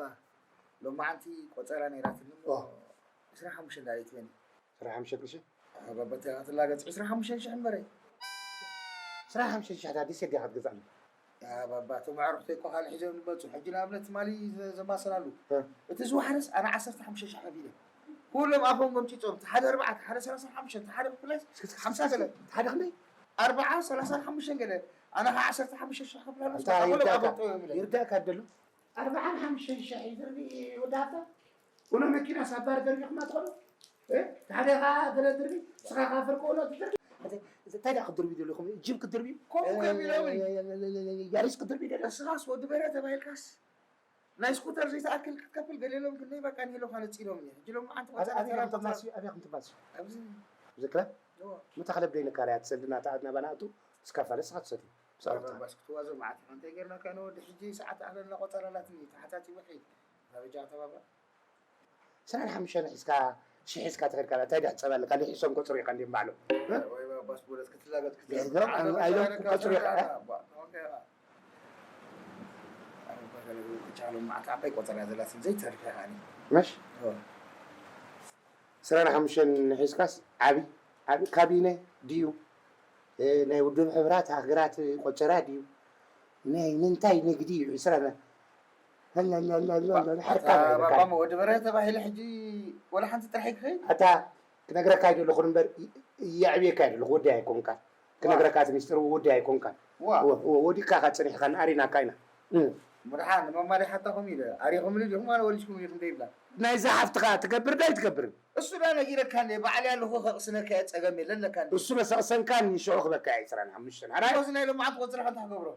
ሎማዓንቲ ቆጸራ ነይራትኒ እሞ ኦ። ዕስራን ሓሙሽተን ዳሊት በኒ። ዕስራን ሓሙሽተን ቅርሺ? አ፣ ባባ፣ እታ ትላገጽ ዕስራን ሓሙሽተን ሽሕ እምበረ። ዕስራን ሓሙሽተን ሽሕ ዳዲስ የዲኻ ትገዛእኒ? ያ ባባ፣ እቶም ኣዕሩኽተይ እኮ ካልእ ሒዞም ዝመጹ። ሕጂ ንኣብነት ትማሊ ዘ-፣ ዘማሰላሉ። እ። እቲ ዝወሓደስ ኣነ ዓሰርተ ሓሙሽተ ሽሕ ከፊለ። ኩሎም ኣፎም ገምጪጾም፣ እቲ ሓደ ኣርባዓ፣ እቲ ሓደ ሰላሳን ሓሙሽተን፣ እቲ ሓደ ኩለስ እስኪ፣ እስኪ፣ ሓምሳ እስኪ፣ ገለ። እቲ ሓደ ክንደይ? ኣርባዓ፣ ሰላሳን ሓሙሽተን ገለ። ኣነ ኸዓ ዓሰርተ ሓሙሽተ ሽሕ ከፍላ ኣለስ፣ ኣንታ በቃ ኩሎም ይርዳእካ፣ ኣፈልጦ እዮም ኢለ። ይርዳእካ ደሎ። ኣርባዓን ሓሙሽተን ሽሕ ይድርቢ ወዲ ሃብታ። ኡኖ መኪና ሳባር ደርቢኹማ ትኾኑ? እ? ሓደ ኸዓ ገለ ድርቢ፣ ንስኻ ኸዓ ፍርቂ ኡኖ ትድርቢ። እንታይ፣ እንታይ ደኣ ክትድርቢ ደሊኹም? ጂፕ ክትድርቢ? ከምኡ እኮ እዮም ኢሎምኒ። እ፣ ያሪስ ክትድርቢ ደሊኹም? ንስኻስ ወዲ በርሀ ተባሂልካስ ናይ ስኩተር ዘይትኣክል ክትከፍል ገለ ኢሎም፣ ግን በቃ ንኢሎኻ ነጺሎም እየ። ሕጂ ሎም መዓንቲ ኣበይ፣ ኣበይ ቆጸራ ኢኹም ትማስዩ? ኣበይ ኢኹም ትማስዩ? ኣብዚ። ኣብዚ ክለብ? እዎ። ምታ ክለብ ደይንካርያ ትሰልድና ተኣትና ባናቱ፣ እስካ ፋለስ ኻትሰቲ። ብዛዕባ ባስ ክትዋዞ መዓት ኢኻ። እንታይ ጌርናካ ንወዲ ሕጂ ሰዓት ኣኽለና ቆጸራ ኣላትኒ፣ ተሓታቲቡ ኺድ። ናበጃ ተባባ። ዕስራን ሓሙሽተን ሒዝካ፣ ሽሕ ሒዝካ ተኸድካ፣ እንታይ ደኣ ጸባ ኣለካ? ልሒሶም ቆጽሩ ኢኻ እንዲም ባዕሎም። እ? ወይ ባባስ፣ ብረት ክትላገጽ ክትላገጽ። ገዛ፣ ኣይ፣ ኣይ፣ ቆጽሩ ኢኻ፣ እ? ኣባ፣ ኦኬ፣ ኢኻ። ኣይ፣ ባባ፣ ገለ ክቻሎም መዓት ዓባይ ቆጸራ ዘላትኒ ዘይተርፍ ኢኻ፣ እኔ። መሽ? ኦ። ዕስራን ሓሙሽተን ሒዝካስ ዓቢ፣ ዓቢ ካቢነ ድዩ? እ፣ ናይ ውድብ ሕብራት ሃገራት ቆጸራ ድዩ? ናይ ምንታይ ንግዲ እዩ ዕስራን? ሓርካ ባባ ወዲ በርሀ ተባሂለ ሕጂ ወላ ሓንቲ ጥራሕ ይክኸይ ኣታ ክነግረካ ይደለኹ እምበር የዕብየካ ይደለኹ ወዲ ኣይኮንካ ክነግረካ እቲ ሚስጥር ወዲ ኣይኮንካ ወዲካ ካ ፀኒሕካ ንኣሪናካ ኢና ምድሓ ንመማሪ ሓታ ከም ኢለ ኣሪኹምኒ ዲኹም ኣነ ወሊስኩም ኢኹም ደይብላ ናይዛ ሓፍትኻ ትገብር ዶ ኣይትገብርን እሱ ዳ ነጊረካ እንደ ባዕል ኣለኹ ከቕስነካ እየ ጸገም የለን ለካ እንደ እሱ በሰቕሰንካ ንሽዑ ክበካ እየ ዕስራን ሓሙሽተን ሓራይ እዚ ናይ ልምዓት ቆጽርኻ እንታይ ክገብሮ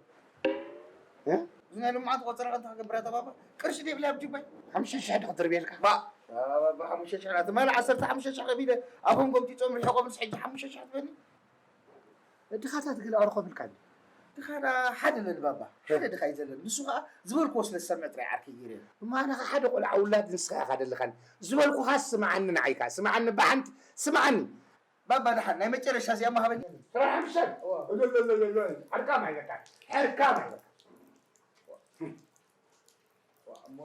እ? እዚ ናይ ልምዓት ቆጽርኻ እንታይ ክገብር እያ ተባባ ቅርሺ ደይብላ ኣብ ጅባይ ሓሙሽተ ሽሕ ዶ ክትርብየልካ ባ ሓሙሽተ ሽሕ ናትማል ዓሰርተ ሓሙሽተ ሽሕ ከቢደ ኣፎም ጎምጢጾም ርሕቆም ምስ ሕጂ ሓሙሽተ ሽሕ ትበኒ ድኻታት ገለ ኣዕርኾ ብልካ እንዲ። ድኻ ዳ ሓደ ነን ባባ፣ ሓደ ድኻ እዩ ዘለን። ንሱ ኸዓ ዝበልክዎ ስለ ዝሰምዕ ጥራይ ዓርከይ ገይረ። እሞ ኣነ ኸዓ ሓደ ቆልዓ ውላድ ንስኻ ኢኻ ደለኻኒ። ዝበልኩኻ ስምዓኒ ንዓይ ከኣ፣ ስምዓኒ ብሓንቲ ስምዓኒ። ባባ ደሓን ናይ መጨረሻ እዚኣ እሞ ሃበኒ። ስራሕ ምሸት። እዋ። እልልልልል። ሕርካም ኣይበቃን። ሕርካም ኣይበቃን። እሞ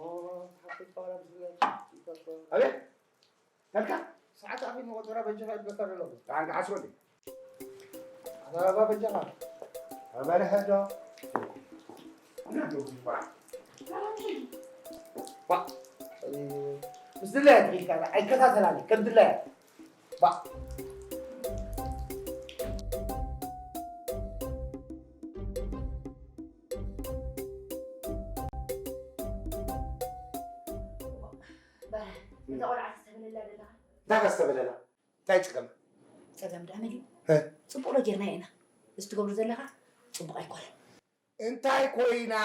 ሓፍሽ ጣውላ ብስለት ይፈቶ። ኣቤት። ተልካ ሰዓት ኣኺ መቆጸራ በጃኻ ይብለካ ዘለኹ። ደሓን ክሓስበሉ። ኣታ ባባ በጃኻ። ኣበረሀ ዶ? ዋ። ምስ ድላያ ትኺድ ካላ ኣይከታተላኒ ከም ድላያ። ባ በረ እዛ ቆልዓ ተስተብለላ ዘለኻ እንታይ ከስተብለላ እንታይ ጸገም ጸገም ደኣ መን እዩ እ? ጽቡቕ ዶ ጌርና ኢና እዚ ትገብሮ ዘለኻ ጽቡቕ ኣይኮነን እንታይ ኮይና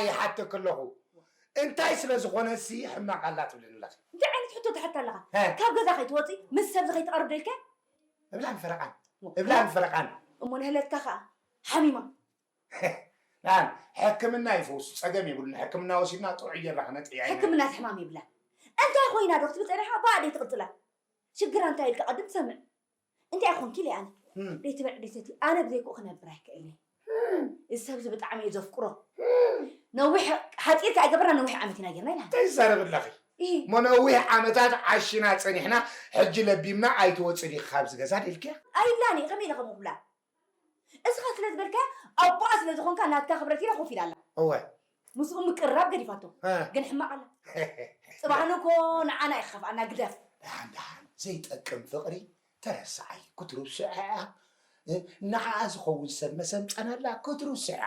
ይሓተክ ኣለኹ እንታይ ስለ ዝኾነ ሲ ሕማቕ ኣላ ትብልኒ ኣለኺ እንታይ ዓይነት ሕቶ ትሓታ ኣለኻ እ? ካብ ገዛ ከይትወፂ ምስ ሰብዚ ከይትቐርብ ደልከ እብላን ፈረቓን እብላን ፈረቓን እሞ ንህለትካ ኸዓ ሓሚማ ናን ሕክምና ይፈውስ ጸገም የብሉን ሕክምና ወሲድና ጥዑይ ጌርና ክነጥዕያ ሕክምና ሕማም ይብላ እንታይ ኮይና ዶ ክትብል ጸኒሓ ባዕደይ ትቕጽላ ሽግራ እንታይ ኢልካ ቀድም ትሰምዕ እንታይ ኮንኪ ኢለ ኣነ ደይትበልዕ ደይትሰቲ ኣነ ብዘይክኡ ክነብር ኣይክእልን እዚ ሰብዚ ብጣዕሚ እዩ ዘፍቅሮ ነዊሕ ሓፂር ከኣ ይገብራ ነዊሕ ዓመት ኢና ጌርና ኢላ እንታይ ትዛረብ ኣለኺ እሞ ነዊሕ ዓመታት ዓሽና ጸኒሕና ሕጂ ለቢምና ኣይትወፅእ ዲኺ ካብዚ ገዛ ደልክያ ኣይብላን እየ ከመይ ኢለ ከምኡ ክብላ እስኻ ስለ ዝበልካያ ኣቦኣ ስለ ዝኾንካ ናትካ ክብረት ኢላ ኮፍ ኢላ ኣላ እወ ምስኡ ምቅርራብ ገዲፋቶ እ። ግን ሕማቕ ኣላ ጽባሕ ንኮ ንዓና እዩ ክኸፍኣና ግደፍ ደሓን ደሓን ዘይጠቅም ፍቕሪ ተረስዓይ ክትሩብ ስዕዓ ንዓኣ ዝኸውን ሰብ መሰምጸናላ ክትሩብ ስዕዓ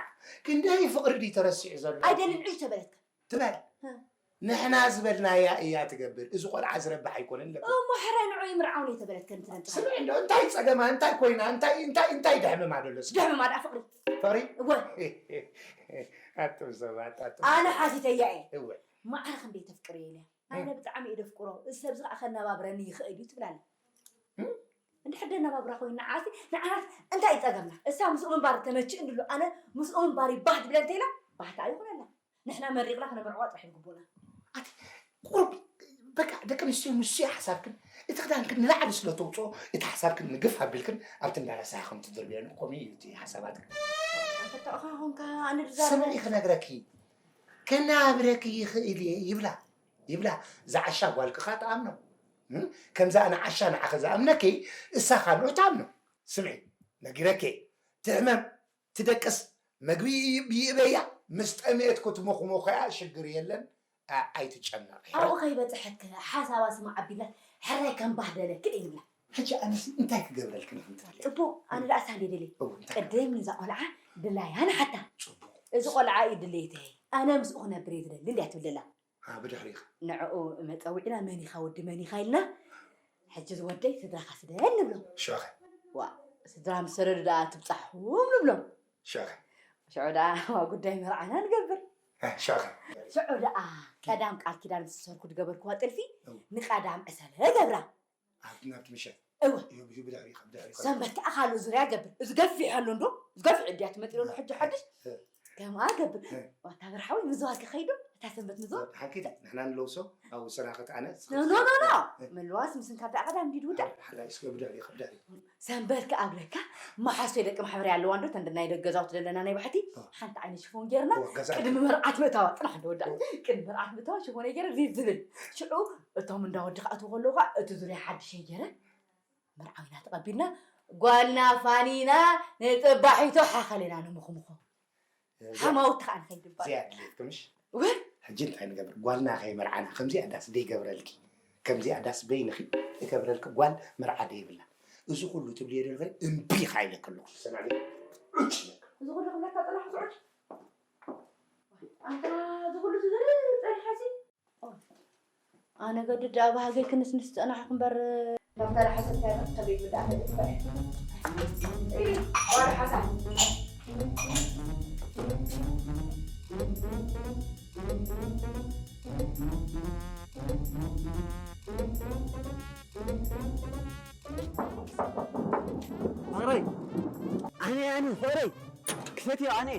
ክንደይ ፍቕሪ ድዩ ተረሲዑ ዘሎ ኣይደልን ዕጅ ተበለትካ ትበል ንሕና ዝበልናያ እያ ትገብር እዚ ቆልዓ ዝረብሕ ኣይኮነን ለብ እሞ ሕራይ ንዑ ይምርዓውን እየ ተበለት ከም ትነንት ስምዒ እንዶ እንታይ ጸገማ እንታይ ኮይና እንታይ እንታይ እንታይ ደሕምማ ደሎ እስኪ ደሕምማ ደኣ ፍቅሪ ፍቅሪ እወ ኣቱም ሰባት ኣቱም ኣነ ሓቲተያ እየ እወ ማዕረ ክንደይ ተፍቅር እየ ኢለያ ኣነ ብጣዕሚ እየ ደፍቅሮ እዚ ሰብዚ ከዓ ከነባብረኒ ይኽእል እዩ ትብላለ እንድሕር ደነባብራ ኮይኑ ንዓሲ ንዓስ እንታይ ይጸገምና እሳ ምስኡ ምንባር ተመችእ እንድሎ ኣነ ምስኡ ምንባር ይባህ ትብለ እንተኢላ ባህታ ኣይኾነላ ንሕና መሪቕና ክነምርዕዋ ጥራሕ እዩ ዝግቡና ኣቲ ቁሩብ በቃ ደቂ ኣንስትዮ ንሱ እዩ ሓሳብክን እቲ ክዳንክን ንላዕሊ ስለ ተውፅኦ እቲ ሓሳብክን ንግፍ ኣቢልክን ኣብቲ እንዳረሳሕክን ትድርብየሉ ከምኡ እዩ እቲ ሓሳባትክን ኣንፈታኦኻ ኾንካ ኣነ ድዛረበ ስምዒ ክነግረኪ ከናብረኪ ይኽእል እየ ይብላ ይብላ እዛ ዓሻ ጓልክኻ ትኣምኖ ከምዛ ኣነ ዓሻ ንዓኸ ዝኣምነኪ እሳኻ ንዑ ትኣምኖ ስምዒ ነጊረኪ ትሕመም ትደቅስ መግቢ ይእበያ ምስ ጠምየት ክትሙኽሙኸያ ሽግር የለን ኣይትጨነቕ ኣብኡ ከይበፅሐት ሓሳባ ስማ ዓቢላት ሕራይ ከም ባህደለክን ይብላ ሕጂ ኣነስ እንታይ ክገብረልክን ኢኹም ትብልያ ፅቡቅ ኣነ ደኣ ሳንዴ ደልየ እው፣ እንታይ ቅድም ንዛ ቆልዓ ድላያ ንሓታ ፅቡቅ እዚ ቆልዓ እዩ ድሌተይ ኣነ ምስኡ ክነብር እየ ዝደሊ እንድያ ትብለላ ብድሕሪኻ ንዕኡ መፀዊዕና መን ኢኻ ወዲ መን ኢኻ ኢልና ሕጂ ዝወደይ ስድራኻ ስደድ ንብሎ ሸኸ ዋ ስድራ ምስ ሰደዱ ደኣ ትብፃሕኹም ንብሎም ሸኸ ሽዑ ደኣ ዋ ጉዳይ መርዓና ንገብር ሸኸ ሽዑ ደኣ ቀዳም ቃል ኪዳን ምስ ዝሰርኩ ዝገበርክዋ ጥልፊ ንቀዳም ዕሰለ ገብራ ኣብቲ ናብቲ ምሸት እወ ይህብ ይህብ ድሕሪ ካብ ድሕሪ ካብ ሰንበት ከዓ ካልእ ዙርያ ገብር እዚ ገፊሕ ኣሎ እንዶ እዚ ገፊሕ እድያ ትመፅእ ዘሎ ሕጂ ሓድሽ ከምኣ ገብር ዋታ ብርሓዊ ምዝዋር ክኸይዶ እታ ሰንበት ምዝዋር ሓንኪ ንሕና ንለውሶ ኣብ ሰናኸት ኣነ ኖ ኖ ኖ ምልዋስ ምስንካ ብኣ ቀዳም እንዲድ ውዳእ ሓላይ እስከ ብድሕሪ ካብ ድሕሪ ሰንበት ከዓ ኣብለካ መሓሶ ደቂ ማሕበርያ ኣለዋ እንዶ ተንደ ናይ ደገዛውቲ ዘለና ናይ ባሕቲ ሓንቲ ዓይነት ሽፎን ጌርና ቅድሚ መርዓት ምእታዋ ጥራሕ እንዶ ወዳ ቅድሚ መርዓት ምእታዋ ሽፎን ገይረ ሪፍ ዝብል ሽዑ እቶም እንዳ ወዲ ክኣትዉ ከለዉ ከዓ እቲ ዙርያ ሓድሽ ገይረ መርዓዊና ተቐቢልና ጓልና ፋኒና ንጥባሒቶ ሓኸሌና ንምኹምኹ ሓማውቲ ከዓ ንኸይድባል እዚኣ ድሌትኩምሽ ወይ ሕጂ እንታይ ንገብር? ጓልና ከይመርዓና ከምዚኣ ዳስ ደይገብረልኪ፣ ከምዚኣ ዳስ በይንኺ እገብረልኪ ጓል መርዓ ደይብላ። እዚ ኩሉ ትብልዮ ዘለኺ እምቢ ኢኻ ኢለኪ ኣለኹ። ሰማዕኒ። ዑጭ ኢለኪ። እዚ ኩሉ ክብለካ ጸናሕኩ ዑጭ። ኣንታ እዚ ኩሉ ትዝርብ ጸኒሐሲ? ኣነ ገድድ ኣብ ሃገይ ክንስንስ ጸናሕኩ እምበር። ካብታ ደሓሰብካያ ከመይ ትብዳእ ፈሊጥካ እየ። ዋላ ሓሳ። ፍቕረይ፣ ኣነ ኣነ ፍቕረይ ክፈትዮ ኣነ።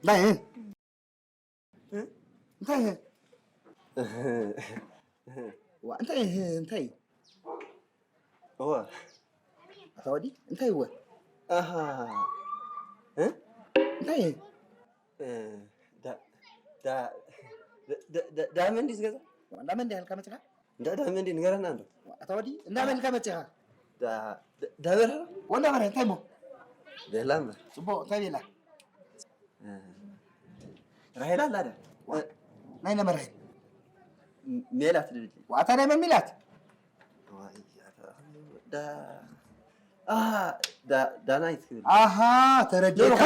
እንታይ እንታይ ዋ እንታይ እንታይ እወ ኣታ ወዲ እንታይ እወ ኣሃ እ እንታይ እ ዳ ዳ ዳ ዳ ዳመንዲስ ገዛ ዋ እንዳመንዲ ሃልካ መጽካ እንዳ ዳመንዲ ንገረና እንዶ ኣታ ወዲ እንዳመንዲ ሃልካ መጽካ ዳ ዳ በርሀ ወንዳ በርሀ እንታይ እሞ ቤላ እምበር ጽቡቕ እንታይ ቤላ ራሄላ ኣላ ዳ ናይ ነመራይ ሜላት ድብል ዋታ ናይ መሚላት ዳናይት ክብል ኣሃ ተረዲእካ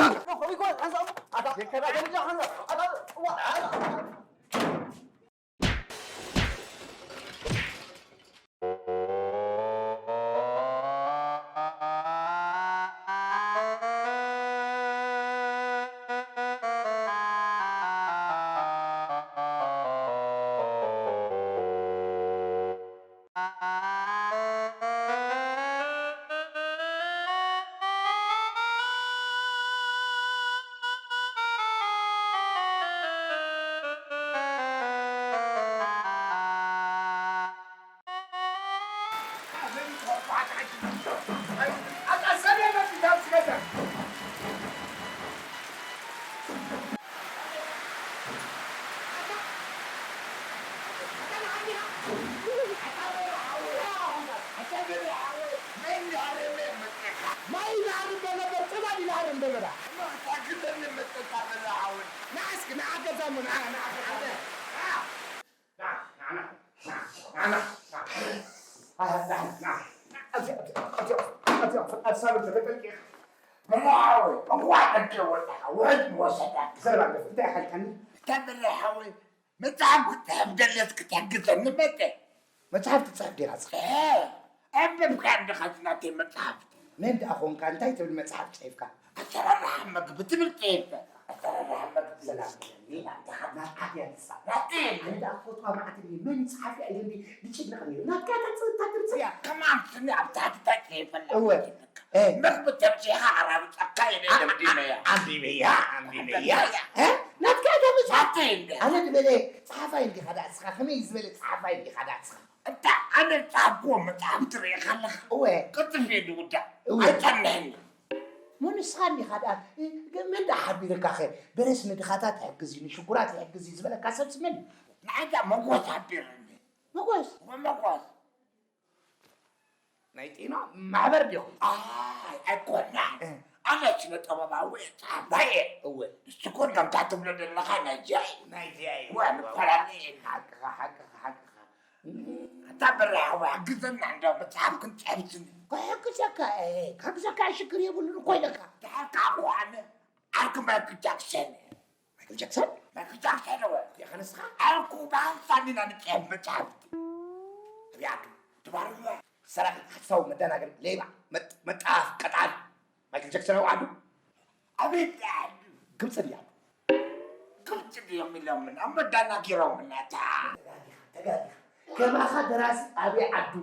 መጽሓፍ ክትጽሕፍ ደለስ ክትሕግዘኒ መጸ። መጽሓፍ ትጽሕፍ ዲኻ? ጽሕፍ። ኣንብብካ እንዲኻ እቲ ናተይ መጽሓፍቲ። መን ደኣ ኾንካ? እንታይ ትብል መጽሓፍ ጽሒፍካ? ኣሰራርሓ መግቢ ትብል ጽሒፈ። ኣሰራርሓ መግቢ ሰላም ይብለኒ። ናትኻ መጽሓፍ እያ ንሳ። ናተይ እያ። ኣነ ደኣ ክፈትዋ መዓት እየ። መን እዩ ጸሓፊ? ኣይ፣ እንዲ ዝጭነቕ ነይሩ። ናትካ እታ ጽ-፣ እታ ትብል ጽ-፣ እያ። ከማን ስኒ ኣብ ታሕቲ እንታይ ጽሒፈላ? እወ። እ። መግቢ ተምጺኻ ኣራግጸካ ኢለ ደምዲመያ። ኣንቢበያ፣ ኣንቢበያ። እ? ናትካ እታ መጽሓፍ። ናተይ እንደ። ኣነ ዝበለ ጸሓፋይ እንዲኻ ደኣ ንስኻ? ከመይ ዝበለ ጸሓፋይ እንዲኻ ደኣ ንስኻ? እታ ኣነ ዝጸሓፍክዎ መጽሓፍ ትርእየኻ ኣለኻ? እወ። ቅልጥፍ እየ ዝውዳእ። እወ። ኣይጸንሕን እዩ። እሞ ንስኻ እንዲኻ ደኣ፣ እ፣ መን ደኣ ሓቢርካኸ? በለስ ንድኻታት ይሕግዝ እዩ፣ ንሽጉራት ይሕግዝ እዩ ዝበለካ ሰብስ መን እዩ? ንዓይ ደኣ መጎስ ሓቢርኒ። መጎስ? እወ፣ መጎስ። ናይ ጤና ማሕበር ዲኹም? ኣይ፣ ኣይኮናን። እ። ኣነ ስነ ጥበባዊ እየ፣ ጸሓፋይ እየ። እወ። ንሱ እኮ ከምታ ትብሎ ዘለኻ ናይዚኣ እዩ። ናይዚኣ እዩ። እወ፣ ንፈላለ እየ። ሓቅኻ፣ ሓቅኻ፣ ሓቅኻ። ኣታ በርሀ ሓወይ፣ ሓግዘና እንዶ፣ መጽሓፍ ክንጽሕፍ ስኒ። ክሕግዘካ እየ፣ ክሕግዘካ ሽግር የብሉን እኮ ኢለካ። ድሓር ከኣ እኮ ኣነ ዓርኪ ማይክል ጃክሰን እየ። ማይክል ጃክሰን? ማይክል ጃክሰን እወ። ዲኻ ንስኻ? ዓርኩ ብሃንሳብ ኢና ንጽሕፍ መጻሕፍቲ። ኣብያቱ፣ ትባርር እወ። ሰራቒ፣ ሓሳዊ፣ መደናገሪ፣ ሌባ፣ መጥ-፣ መጣፍ፣ ቀጣን። ማይክል ጃክሰን ኣብ ዓዱ? ኣቤት ዓዱ። ግብጺ ድያ? ግብጺ ድዮም ኢሎምና፣ እሞ ኣደናጊሮምና፣ እታ። ተጋጊኻ፣ ተጋጊኻ። ከማኻ ደራሲ ኣበይ ዓዱ?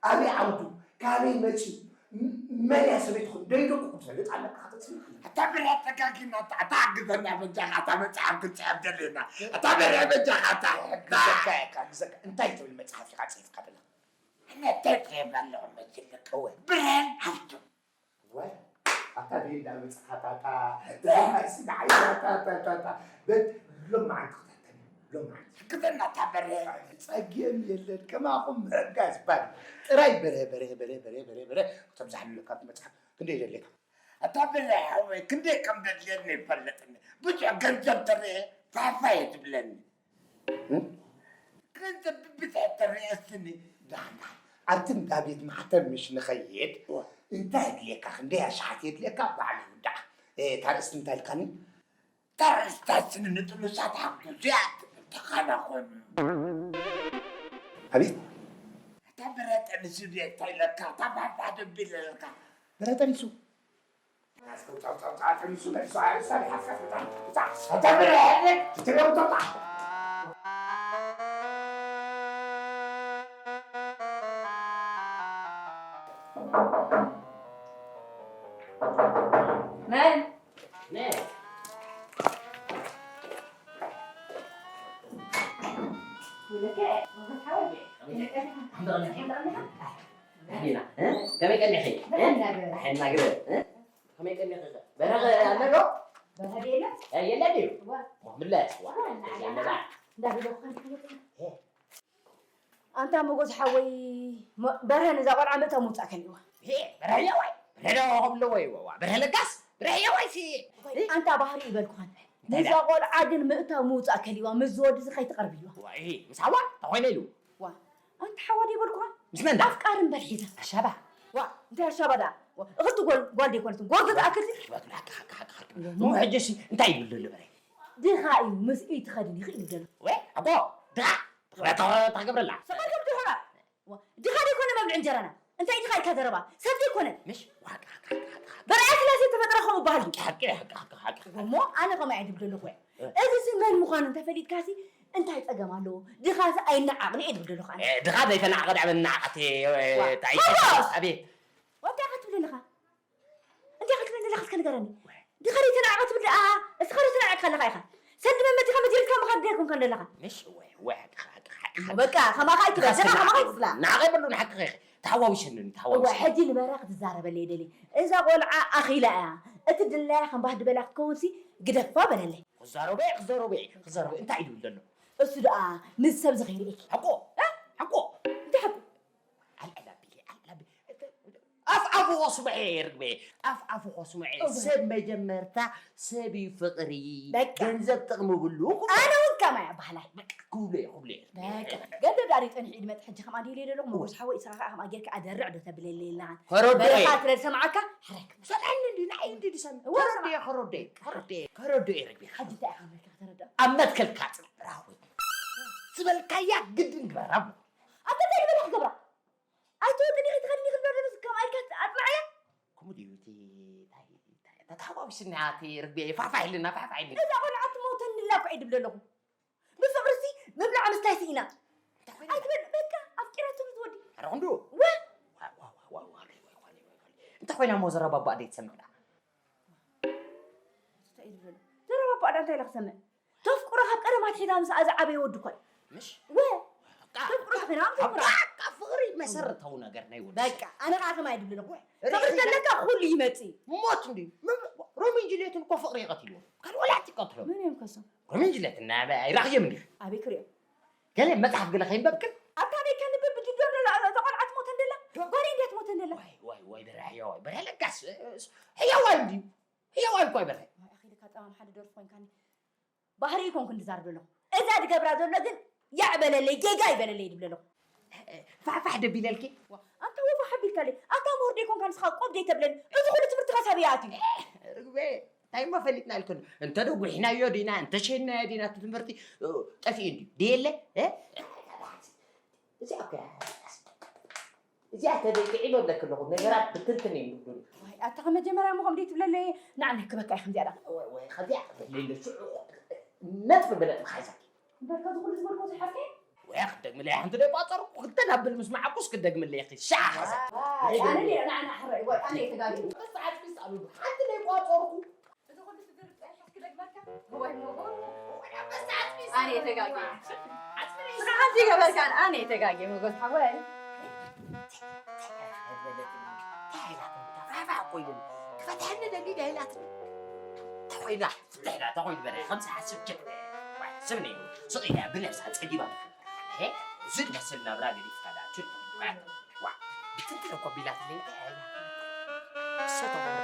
ኣበይ ዓውዱ? ካበይ መጺኡ? ም-፣ መን እያ ሰበይትኹም? ደይ ደቁኹም ትፈልጥ ኣለካ፣ ከተጽንዕ። ኣታ በርሀ ተጋጊና፣ ኣታ፣ ኣታ ሓግዘና በጃኻ፣ ኣታ መጽሓፍ ክንጽሕፍ ደሊና። ኣታ በርሀ በጃኻ፣ ኣታ። ክሕግዘካ እየ፣ ክሕግዘካ። እንታይ ትብል መጽሓፍ ኢኻ ጽሒፍካ ዘለኻ? ኣነ እንታይ ጽሒፈ ኣለኹ መሲልካ? እወ። ብርሀን ሃብቱ። እወ። ኣታ ደይ እንዳ መጽሓፍ፣ ኣታ፣ ኣታ፣ ኣታ፣ ኣታ፣ ኣታ፣ ኣታ። በት-፣ ሎማዓንቲ ክታተል፣ ሎማዓንቲ። ሕግዘና ኣታ በርሀ። ጸገም የለን፣ ከማኹም ምሕጋዝ ባል። ጥራይ በርሀ፣ በርሀ፣ በርሀ፣ በርሀ፣ በርሀ፣ በርሀ። እቶም ዝሓልሉካ መጽሓፍ ክንደይ ደሌካ? ኣታ ብለ ሓወይ ክንደይ ከም ደድልየኒ ይፈልጥኒ። ብዙሕ ገንዘብ ተረየ ፋፋ እየ ትብለኒ። ገንዘብ ብብዝሒ ተረየ እስኒ ዳሕና ኣብቲ እንዳ ቤት ማሕተም ምሽ ንኸይድ እንታይ የድልየካ? ክንደይ ኣሽሓት የድልየካ? ባዕሉ ይውዳእ። እታ ርእስቲ እንታይ ኢልካኒ? ተረስታስን ንጥኑሳት ሓብቱ እዚኣ ትብል ተኻና ኮይኑ። ኣቤት። እታ ብረጠ ንሱ ድየ እንታይ ኢለካ? እታ ባባ ደቢለልካ። ብረጠ ንሱ? መን? ከመይ ቀኒኺ? ሕና ግበ። ከመይ ቀኒኺ? በረኸ ኣሎ ዶ? የለን ድዩ? ምለስ። ኣንታ መጎስ ሓወይ፣ በርሀ ነዛ ቆልዓ ምእታ ምውፃእ ከሊእዋ። በርሀ የዋይ፣ በርሀ ዶ ከምለዎ ይወዋ፣ በርሀ ለጋስ፣ በርሀ የዋይ ሲ። ኣንታ ባህሪ ይበልኩኻን። እንታይ ነዛ ደኣ? ቆልዓ ግን ምእታ ምውፃእ ከሊእዋ፣ ምስ ዝወዲ እዚ ከይትቐርብዋ። ዋይ፣ ምስ ሓዋ ተኾይነ ኢሉ። ዋ፣ ኣንታ ሓዋ ዶ ይበልኩኻን? ምስ መን ደኣ? ኣፍቃሪ እምበር ሒዛ። ኣሻባ። ዋ፣ እንታይ ኣሻባ ደኣ? ዋ፣ እኽልቲ ጓል፣ ጓል ዶ ይኮነትን? ጎርዞ ትኣክል ሲ? ሓቂ፣ ሓቂ፣ ሓቂ፣ ሓቂ። እሞ? እሞ ሕጂ ሲ እንታይ ይብል ዘሎ በርሀ? ድኻ እዩ፣ ምስ ኢቲ ኸድን ይኽእል እዩ ዘሎ። ወይ፣ ኣቦ፣ ድኻ? ትኽበ-፣ ትኽበ-፣ ትኽገብረላ። ሰቐል ከም ድሑራ። ዋ፣ ድኻ ዘይኮነ መብልዒ እንጀራና። እንታይ ድኻ ኢልካ ዘረባ? ሰብ ዘይኮነ። ምሽ? ዋቃ፣ ዋቃ፣ ዋቃ፣ ዋቃ። በርኣያ ስላሴ ተፈጥረ ከምኡ በሃልቲ። ሓቂ፣ ሓቂ፣ ሓቂ፣ ሓቂ፣ ሓቂ። እሞ ኣነ ከምኣ እየ ድብል ዘለኹ። እ። እዚ ሲ መን ምዃኑ እንተፈሊጥካ ሲ እንታይ ጸገም ኣለዎ? ድኻ ሲ ኣይነዓቕን እየ ድብል ዘለኹ ኣነ። እ፣ ድኻ ዘይተናዕቐ ደኣ መናዓቐቲ፣ እ፣ ዋ፣ እንታይ? ሞጎስ! ኣቤት። ወዲ ኢኻ ትብል ኣለኻ? እንታይ ክትብል ዘለኻ እስከ ንገረኒ። ድኻ ደይ ተናዕቐ ትብል ደኣ፣ እስኻ ዶ ተናዕቕካ ኣለኻ ኢኻ? ሰልዲ መመቲኻ መዲርካ ምኻድ ደይ ኮንካ ዘለኻ። ምሽ ወይ፣ ወይ፣ ሓቂ፣ ሓቂ፣ ሓቂ፣ እሞ ሓቂ። በቃ፣ ከማኻ ኣይትበል፣ ድኻ ደኻ ከማኻ ስናዕቕ፣ ኣይትስላ። ናዕቐ የብሉን ሓቂ ኸይኸ። ተሓዋዊሰኒ፣ እወ፣ ተሓዋዊሰኒ። ሕጂ ንበራ ክትዛረበለይ ደሊ። እዛ ቆልዓ ኣኺላ እያ። እቲ ድላያ ከም ባህዲ በላ ክትከውንሲ ግደፋ በለለይ። ክዛረበ እየ፣ ክዛረበ እየ፣ ክዛረበ እየ። እንታይ እዩ ዝብል ዘሎ? እሱ ደኣ ምስ ሰብ ዝኸይርእየኪ። ሓቆ፣ እ? ሓቆ። እንታይ ሓቁ? ኣልዕል ኣቢለ፣ ኣልዕል ኣቢለ። ኣፍ ኣፉ ኮስምዐ ርግበ፣ ኣፍ ኣፉ ኮስምዐ። እወ። ሰብ መጀመርታ ሰብ እዩ ፍቕሪ። በቃ። ገንዘብ ጥቕሚ ብሉ ክብሎ። ኣነ እውን ከማይ ኣባህላይ። በቃ ክብሎ እየ፣ ክብሎ እየ። በቃ። ገንዘብ ዳር እዩ ጸኒሑ ኢድ መጥ ሕጂ ከምኣ ድዩ ኢለ ዘለኹ፣ ሞጎስ ሓወይ፣ ንስኻ ከኣ ከምኣ ጌርካ ኣደርዕ ዶ ተብለለይ ኣለኻን? ከረድኦ እየ። በረኻ ስለ ዝሰምዓካ፣ ሕረክ። ሰምዐኒ እንዲ፣ ንዓይ እንዲ ድሰምዕ። እወ፣ ከረድኦ እየ፣ ሰምዓ። ከረድኦ እየ፣ ከረድኦ እየ፣ ከረድኦ እየ ርግበ። ሕጂ እንታይ ኢኻ ጌርካ ከተረድኦ? ኣብ መትከልካ ጽንዕ፣ ብራኹ። ዝበልካያ ግድን ግበራ። ኣታ እንታይ ዝበልካ ክገብራ? ኣይትወድን ኢኺ ትኸድኒ ኢኺ ዝበለ ምስ ከም ኣይካ ኣጥላዕያ። ከምኡ ድዩ እቲ ታይ፣ ታይ፣ ተተሓዋዊስና እቲ ርግቢ ፋሕፋሕ ኢልና፣ ፋሕፋሕ ኢልና። እዛ ቆልዓ ትመውተኒ ኢላ እኮ እየ ድብል ኣለኹ። ብፍቕርሲ ምብላዕ ምስታይ ስኢና። እንታይ ኮይና? ኣይትበል፣ በቃ ኣፍቂራቶ ንዝወዲ። ኣረ ክንዱ። ወ? ዋ፣ ዋ፣ ዋ፣ ዋ፣ ዋ፣ እንታይ ኮይና እሞ ዘረባ ኣቦኣ ደይ ትሰምዕ ደኣ? እንታይ እዩ ዝብል? ዘረባ ኣቦኣ ደኣ እንታይ ኢላ ክሰምዕ? ተፍቅሮ ካብ ቀደም ኣትሒዛ ምስኣ ዝዓበየ ወዲ እኮ እዩ። ምሽ? ወ-፣ በቃ፣ ተፍቅሮ ተኾይና፣ ኣብ ተፍቅሮ። በቃ፣ ፍቕሪ መሰረታዊ ነገር ናይ ወዲ ሰብ። በቃ፣ ኣነ ከዓ ከማይ ድብል ኣለኹ። ርኢኺ ፍቕሪ ተለካ ኩሉ ይመጽእ። ሞት እንድዩ። ም-፣ ሮሚን ጁልየትን እኮ ፍቕሪ ይቐትልዎ። ካልእ ወላ ትቀትሎ። መን እዮም ከሶም? ሮሚን ጁልየት እና ኣይራኽዮም እንዲኺ? ኣበይ ክሪኦም? ገለ መጽሓፍ ገለ ከይንበብክን? ኣታ ኣበይ ከንብብ ብጅዶ ደላ፣ እዛ ቆልዓ ትሞተን ደላ? ዶ-፣ ጓለይ እንድያ ትሞተን ደላ? ዋይ፣ ዋይ፣ ዋይ፣ በርሀ ሕያዋይ፣ በርሀ ለጋስ፣ እ-፣ እ-፣ ሕያዋይ እንድዩ። ሕያዋይ እኮ ኣይበርሀ። ዋይ፣ ኣኺልካ ጠማም ሓደ ደርፊ ኮይንካኒ። ባህሪ ይኮንኩ እንድዛረብ ዘለኹ። እዛ ድገብራ ዘሎ ግን ያዕ በለለይ፣ ጌጋ ይበለለይ ድብል ኣለኹ። ፋሕፋሕ ደቢለልኪ? ዋ፣ ኣንታ ወፋ ሓቢልካለይ። ኣታ ምሁር ደይኮንካ ንስኻ ቆብ ደይተብለኒ። እዚ ኩሉ ትምህርትኻ ሳበይ ኣትዩ? ርግበ፣ እንታይ እሞ ፈሊጥና ኢልክን? እንተ ደጉሕናዮ ዲና፣ እንተ ሸይናዮ ዲና፣ እቲ ትምህርቲ፣ እ፣ ጠፊኡ እንድዩ። ድየለ? እ? እዚኣ እኮ እያ። እዚኣ ተደይ ጥዒመ እብለኪ ኣለኹ። ነገራት ብትንትን እዮም ዝብሉ። ዋይ፣ ኣታ ከመጀመርያ እሞ ከምደይ ትብለለይ? ንዓና ክበካ እዩ ከምዚኣ ደኣ። ወይ፣ ወይ፣ ከምዚኣ ክትብለይ ኢለ ሽዑ ነጥቢ ብነጥቢ ሓይዛኪ። እምበር ካብዚ ኩሉ ዝበልኩ ዘይሓፍከ? ወይ፣ ክደግምለይ ሓንቲ ደይ ቋጸርኩ። ክልተ ናብል ምስ መዓኩስ ክደግምለይ ኢኺ። ሻዕ ሓዛ። ዋይ፣ ኣነ ነይረ፣ ንዓና ሕራይ። ዋይ፣ ኣነ እየ ተጋግየ። በስ ዓጽቢ ስኣሉ። ሓንቲ ደይ ቋጸርኩ። እዚ ኩሉ ስድር ጸኒሕካ ክደግመካ? እዋይ ሞጎስ። ኣነ እየ ተጋግየ። ንስኻ ሓንቲ ገበርካን ኣነ እየ ተጋግየ ሞጎስ ሓወይ። እንታይ ኢላትኒ? እንታይ ኢላትኒ? ፋሕፋሕ እኮ ኢሉኒ። ክፈትሐኒ ደሊ ዶ ኢላትኒ? እንታይ ኮይና? እንታይ ኢላ? እንታይ ኮይኑ በለ? ከምዚ ሓስብ ጀክ። ዋይ፣ ስምኒ፣ ስቕ ኢላ ብነብሳ ጸጊባ። ሄ፣ እዚ ዝመስል ናብራ ገዲፍካ ዳ፣ ችል። ዋይ፣ ዋ፣ ብትንትን እኮ ቢላትኒ። እንታይ ኢላ? እሰ ተኾነ።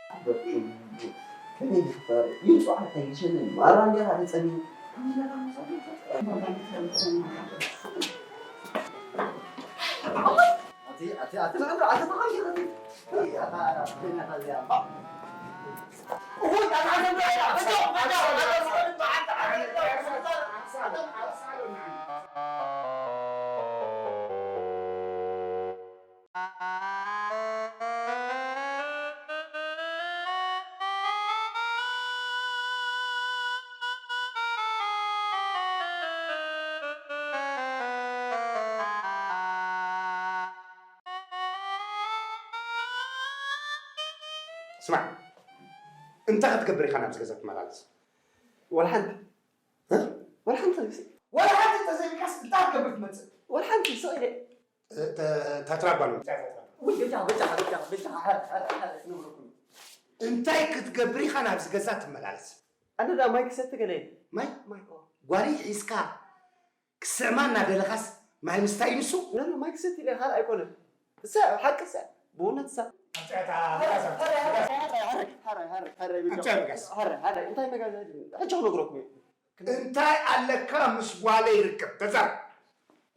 ከመይ ይፍጠር? ይውፅዓካ ይሸንን ማራ እንዲኻ ተፀሚሙ። ስማዕ፣ እንታይ ክትገብር ኢኻ ናብዚ ገዛ ትመላለስ? ወላ ሓንቲ። እ? ወላ ሓንቲ። ወላ ሓንቲ እንተዘይብልካስ እንታይ ክትገብር ትመጽእ? ወላ ሓንቲ፣ ስቕ ኢለ። እ፣ ተ-፣ ተትራባ ነው። ውይ፣ በጃ፣ በጃ፣ በጃ፣ በጃ፣ ሓረ፣ ሓረ፣ ሓረ፣ ነብረኩም። እንታይ ክትገብር ኢኻ ናብዚ ገዛ ትመላለስ? ኣነ ደኣ ማይ ክሰቲ ገለ። ማይ? ማይ፣ ኦ። ጓሊ ሒዝካ ክስዕማ እናደለኻስ ማይ ምስታይ ንሱ? ኖ፣ ኖ፣ ማይ ክሰቲ ኢለ ካልእ ኣይኮነን። እሳ፣ ሓቂ እሳ፣ ብእውነት እሳ። ኣምፅኣታ፣ መጋዛ፣ መጋዛ። ሓረ፣ ሓረ፣ ሓረ፣ ሓረ፣ ሓረ፣ ሓረ፣ ሓረ፣ በጃ። ኣምፅኣ መጋዝ። ሓረ፣ ሓረ፣ እንታይ መጋዝ? ሕጂ ክነግረኩም እየ። እንታይ ኣለካ ምስ ጓለይ ርክብ? ተዛረብ።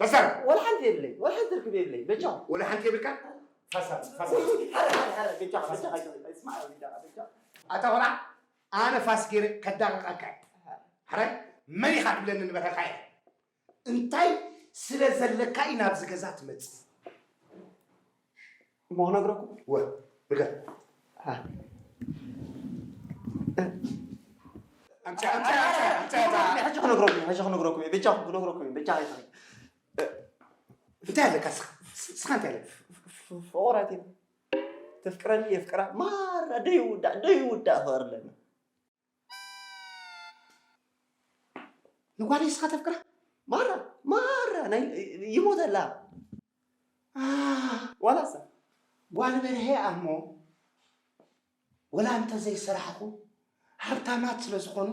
ተዛረብ። ወላ ሓንቲ የብለይ። ወላ ሓንቲ ርክብ የብለይ። በጃኹም። ወላ ሓንቲ የብልካ? ፈሳል፣ ፈሳል። ሓረ፣ ሓረ፣ ሓረ፣ በጃኻ፣ በጃኻ፣ ስማዕ፣ በጃኻ፣ በጃኻ። ኣታ ቆልዓ፣ ኣነ ፋስ ገይረ ከዳቕቐካ እየ። ሕራይ፣ መን ኢኻ ትብለኒ ንበረኻ እየ። እንታይ ስለ ዘለካ እዩ ናብዚ ገዛ ትመጽእ? እሞ ክነግረኩም? ወ፣ ንገር። አ። ኣምጽእ፣ ኣምጽእ፣ ኣምጽእ፣ ኣምጽእ፣ ኣምጽእ። ሕጂ ክነግረኩም፣ ሕጂ ክነግረኩም፣ ብቻ ክነግረኩም፣ ብቻ ኣይትኽእል። እንታይ ኣለካ ስኻ? ስኻ እንታይ ኣለካ? ፍ-፣ ፍ-፣ ፍቑራት ኢና። ተፍቅረኒ የፍቅራ። ማራ ደይውዳእ፣ ደይውዳእ ፍቕሪ ኣለና። ንጓለይ ስኻ ተፍቅራ? ማራ፣ ማራ፣ ናይ፣ ይሞተላ። አ፣ ዋላ እሳ። ጓል በርሄ እሞ፣ ወላ እንተ ዘይሰራሕኹ፣ ሃብታማት ስለ ዝኾኑ፣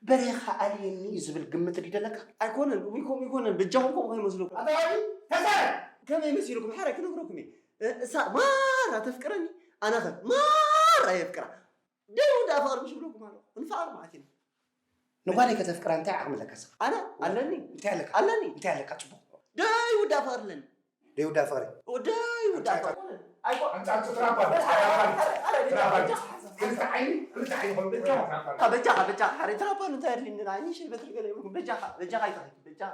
በርሄ ከኣ ኣልየኒ እዩ ዝብል ግምት ድዩ ዘለካ? ኣይኮነን፣ ይኮ-፣ ይኮነን፣ በጃኹም ከምኡ ከይመስለኩም። ኣታ ወዲ፣ ተዛረብ! ከመይ መሲልኩም? ሓረ ክነግረኩም እየ። እ፣ እሳ ማራ ተፍቅረኒ፣ ኣነ ኸ ማራ የፍቅራ። ደይውዳእ ፍቕሪ ምሽ ይብለኩም ኣለኹ። ክንፋቐር ማለት ኢና። ንጓለይ ከተፍቅራ እንታይ ዓቕሚ ኣለካ ስኻ? ኣነ ኣለኒ። እንታይ ኣለካ? ኣለኒ። እንታይ ኣለካ ጽቡቕ? ደይውዳእ ፍቕሪ ኣለኒ። ደይውዳእ ፍቕሪ? ደይውዳእ ፍቕሪ። ኣይኮ-፣ ኣንጻር ትራባል፣ ኣረ፣ ኣረ፣ ትራባል፣ ኣረ፣ ኣረ፣ ትራባል። በጃ፣ ክልተ ዓይኒ፣ ክልተ ዓይኒ ኮይኑ በጃ፣ ትራባል። በጃ፣ በጃ፣ ኣረ፣ ትራባል እንታይ ኣድልኒ? ንዓይ ንእሽተይ በትሪ ገለ ይብልኩም። በጃኻ፣ በጃኻ ኣይትኸይድ፣ በጃኻ።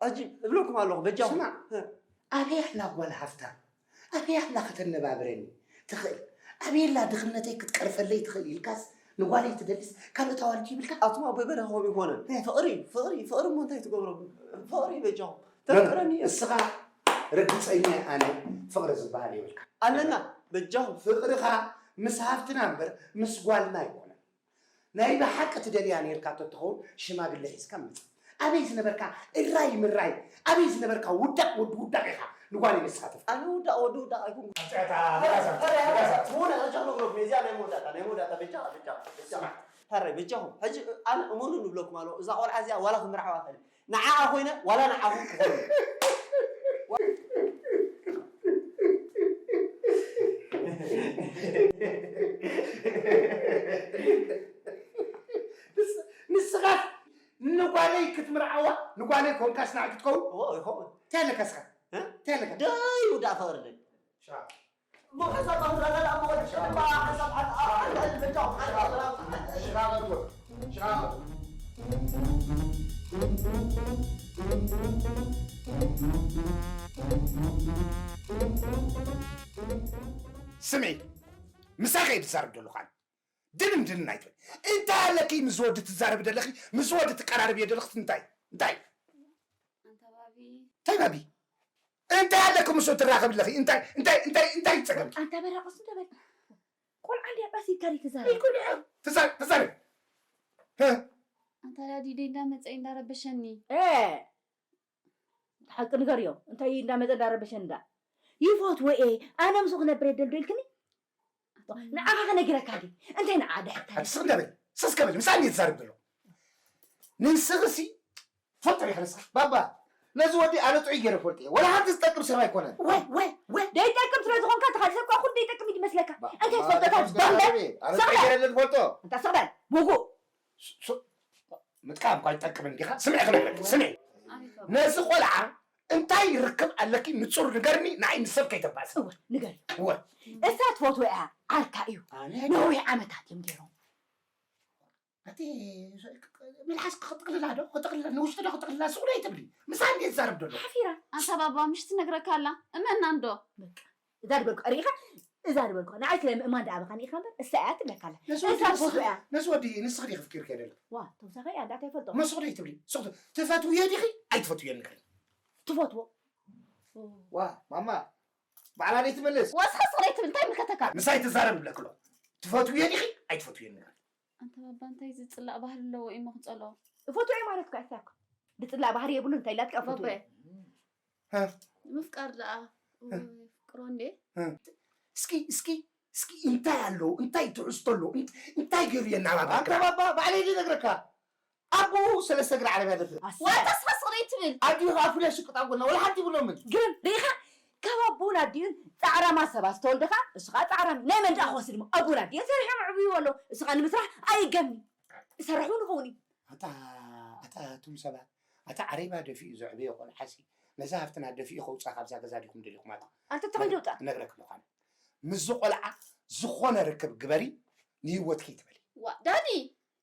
ሕጂ እብለኩም ኣለኹ፣ በጃኹም። ስማዕ፣ እ። ኣበይ ኣላ ጓል ሃፍታም? ኣበይ ኣላ ከተነባብረኒ ትኽእል? ኣበይ ኣላ ድኽነተይ ክትቀርፈለይ ትኽእል ኢልካስ ንጓለይ ትደልስ ካልኦት ኣዋልድ ይብልካ? ኣቱም ኣቦይ በረኻ ከምኡ ይኮነን። እ። ፍቕሪ፣ ፍቕሪ፣ ፍቕሪ እሞ እንታይ ትገብሮ? ፍቕሪ በጃኹም። ተፍቅረኒ እየ። እስኻ ርግጸኛ ኣነ ፍቕሪ ዝበሃል የብልካ። ኣለና፣ በጃኹም። ፍቕርኻ ምስ ሃፍትና እምበር ምስ ጓልና ኣይኮነን። ናይ ብሓቂ ትደልያ ኔርካ ተትኸውን ሽማግለ ሒዝካ ምጻእ። ኣበይ ዝነበርካ እራይ ምራይ፣ ኣበይ ዝነበርካ ውዳቕ ወዲ ውዳቕ ኢኻ ንጓለይ ንስኻ ተፍቅራ። ኣነ ውዳቕ ወዲ ውዳቕ ኣይኮንኩን። ኣምጽኣታ፣ ሀረ፣ ሀረ፣ ሀረ፣ ሀረ፣ ሀረ። ትኾነ፣ ሕጂ ክነግረኩም፣ እዚኣ ናይ መወዳእታ፣ ናይ መወዳእታ፣ በጃኻ፣ በጃኻ፣ በጃኻ። ስማዕ። ሀረ፣ በጃኹም። ሕጂ ኣነ እመኑኒ እብለኩም ኣለኹ፣ እዛ ቆልዓ እዚኣ ዋላ ክምርዓዋ እኽእል። ንዓኣ ኮይነ ዋላ ንዓኹም ክኾኑ። ንስ-፣ ንስኻስ ንጓለይ ክትምርዓዋ፣ ንጓለይ ኮንካስ ንዓይ ክትከውን? እዎ፣ ይኸውን። እንታይ ኣለካ እስኻ? እ? እንታይ ኣለካ? ደይ ውዳእ ፈቕርለይ። ሻ። ስምዒ፣ ምሳኸ እየ ዝዛረብ ዘለኹ ኣነ። ድንን ድንን ኣይትበል። እንታይ ኣለኪ ምስ ወዲ ትዛረቢ ዘለኺ፣ ምስ ወዲ ትቀራረቢ ዘለኺ እንታይ? እንታይ? ኣንታ ባቢ። እንታይ ባቢ? እንታይ ኣለኪ ምስ ወዲ ትራኸቢ ዘለኺ? እንታይ፣ እንታይ፣ እንታይ፣ እንታይ ጸገም? ኣንታ በራቑስ እንተ በል። ቆልዓ እንድያ ቀስ ኢልካ ዲዩ ትዛረብ? ተዛረብ፣ ተዛረብ። እ? ኣንታ ዳዲ ደይ እንዳመጸ እዩ እንዳረበሸኒ። እ፣ ሓቂ ንገርዮ። እንታይ እዩ እንዳመጸ እንዳረበሸኒ እንዳ? ይፈትዎ እየ። ኣነ ምስኡ ክነብር እየ ደልዶ ኢልክኒ? ንዓኻ ከነጊረካ ድዩ? እንታይ ንዓ ድሕር እንታይ? ኣቲ ስቕ እንዳበል፣ ስስ ከበል፣ ምሳኒ እየ ዝዛረብ ዘሎ። ንስኽሲ ፈጥር ኢኻ ንስኻ። ባባ፣ ነዚ ወዲ ኣነ ጥዑይ ገይረ ፈልጦ እየ። ወላ ሓንቲ ዝጠቅም ሰብ ኣይኮነን። ወይ ወይ ወይ ደይጠቅም ስለ ዝኾንካ ተኻል ሰብ ኩሉ ደይጠቅም እዩ ዝመስለካ። እንታይ ትፈልጦ? እንታይ ባንዳ? ኣነ ጥዑይ ገይረ ዝፈልጦ። እንታይ ስቕ በል ሙጉእ። ምጥቃም እኳ ይጠቅም እንዲኻ። ስምዒ ክነግረኪ ስምዒ። ነዚ ቆልዓ እንታይ ይርክብ ኣለኪ ንጹር ንገርኒ። ንዓይ ንሰብ ከይተባእስ። እወ ንገር። እወ እሳ ትፈትዎ እያ። ዓርካ እዩ። ነዊሕ ዓመታት እዮም ገይሮም። ኣቲ መልሓስ ክጥቅልላ ዶ ክጥቅልላ ንውሽጢ ዶ ክጥቅልላ ሱቕ ዶ ይትብሊ። ምሳ እንዴ ትዛረብ ደሎ ሓፊራ። ኣንታ ባባ ምሽ ትነግረካ ኣላ እመና እንዶ። በቃ እዛ ድበልኩ ሪኢኻ እዛ ድበልኩ ንዓይ ስለ ምእማን ደኣ በኻ ኒኢኻ እምበር እሳ እያ ትብለካ ኣላ። እሳ ትፈትዎ እያ። ነዚ ወዲ ንስኺ ዲኺ ፍቂርክዮ ደሎ። ዋ ተውሳኸ እያ እንዳታ ይፈልጦ። መስ ዶ ይትብሊ። ሱቕ ትፈትውዮ ዲኺ ኣይትፈትውዮ ንገሪ። ትፈትዎ። ዋ ማማ ባዕላ ደይ ትመልስ። ወስኸ ሱቕ ደይ ትብል እንታይ ይምልከተካ። ምሳይ ትዛረብ ይብለክሎ። ትፈትውዮ ዲኺ ኣይትፈትውዮ ንገሪ። ኣንተ ባባ እንታይ ዝጽላእ ባህሪ ኣለዎ ኢሞ ክጸልኦ። እፈትዎ ማለት እኮ ኣይሳኮ ድጽላእ ባህሪ የብሉ እንታይ ኢላትካ እፈትዎ። ባባይ ምፍቃር ደኣ ፍቅሮ እንዴ። እስኪ እስኪ እስኪ እንታይ ኣለዎ እንታይ ትሕዝቶ ኣለዎ እንታይ ገይሩ የናባባ። ኣንተ ባባ ባዕለይ ዝነግረካ ኣቦኡ ሰለስተ እግሪ ዓረብያ ደፍእ። ዋጣ ስኻ ስቕረይ ትብል። ኣዲኡ ከዓ ፍሉይ ሽቅጥ ኣብ ጎና ወላ ሓንቲ ይብሎምን። ግን ርኢኻ ካብ ኣቦኡን ኣዲኡን ፃዕራማ ሰባት ዝተወልደ ከዓ እሱ ከዓ ፃዕራም እዩ። ናይ መን ደኣ ክወስድ እሞ ኣቦኡን ኣዲኡን ሰሪሖም ኣዕብይዎ ኣለዉ። እሱ ከዓ ንምስራሕ ኣይገምን። ዝሰርሕ እውን ይኸውን እዩ። ኣታ ኣታ እቱም ሰባት ኣታ ዓሬባ ደፊኡ ዘዕበዮ ቆልዓሲ ነዛ ሃፍትና ደፊኡ ከውፅኣ ካብዛ ገዛ ዲኹም ደሊኹም ኣታ ኣንተ ተኸይደ ውፃ። እነግረክ ኣለኹ ኣነ ምስዚ ቆልዓ ዝኾነ ርክብ ግበሪ ንህይወትኪ ይትበሊ። ዋ ዳኒ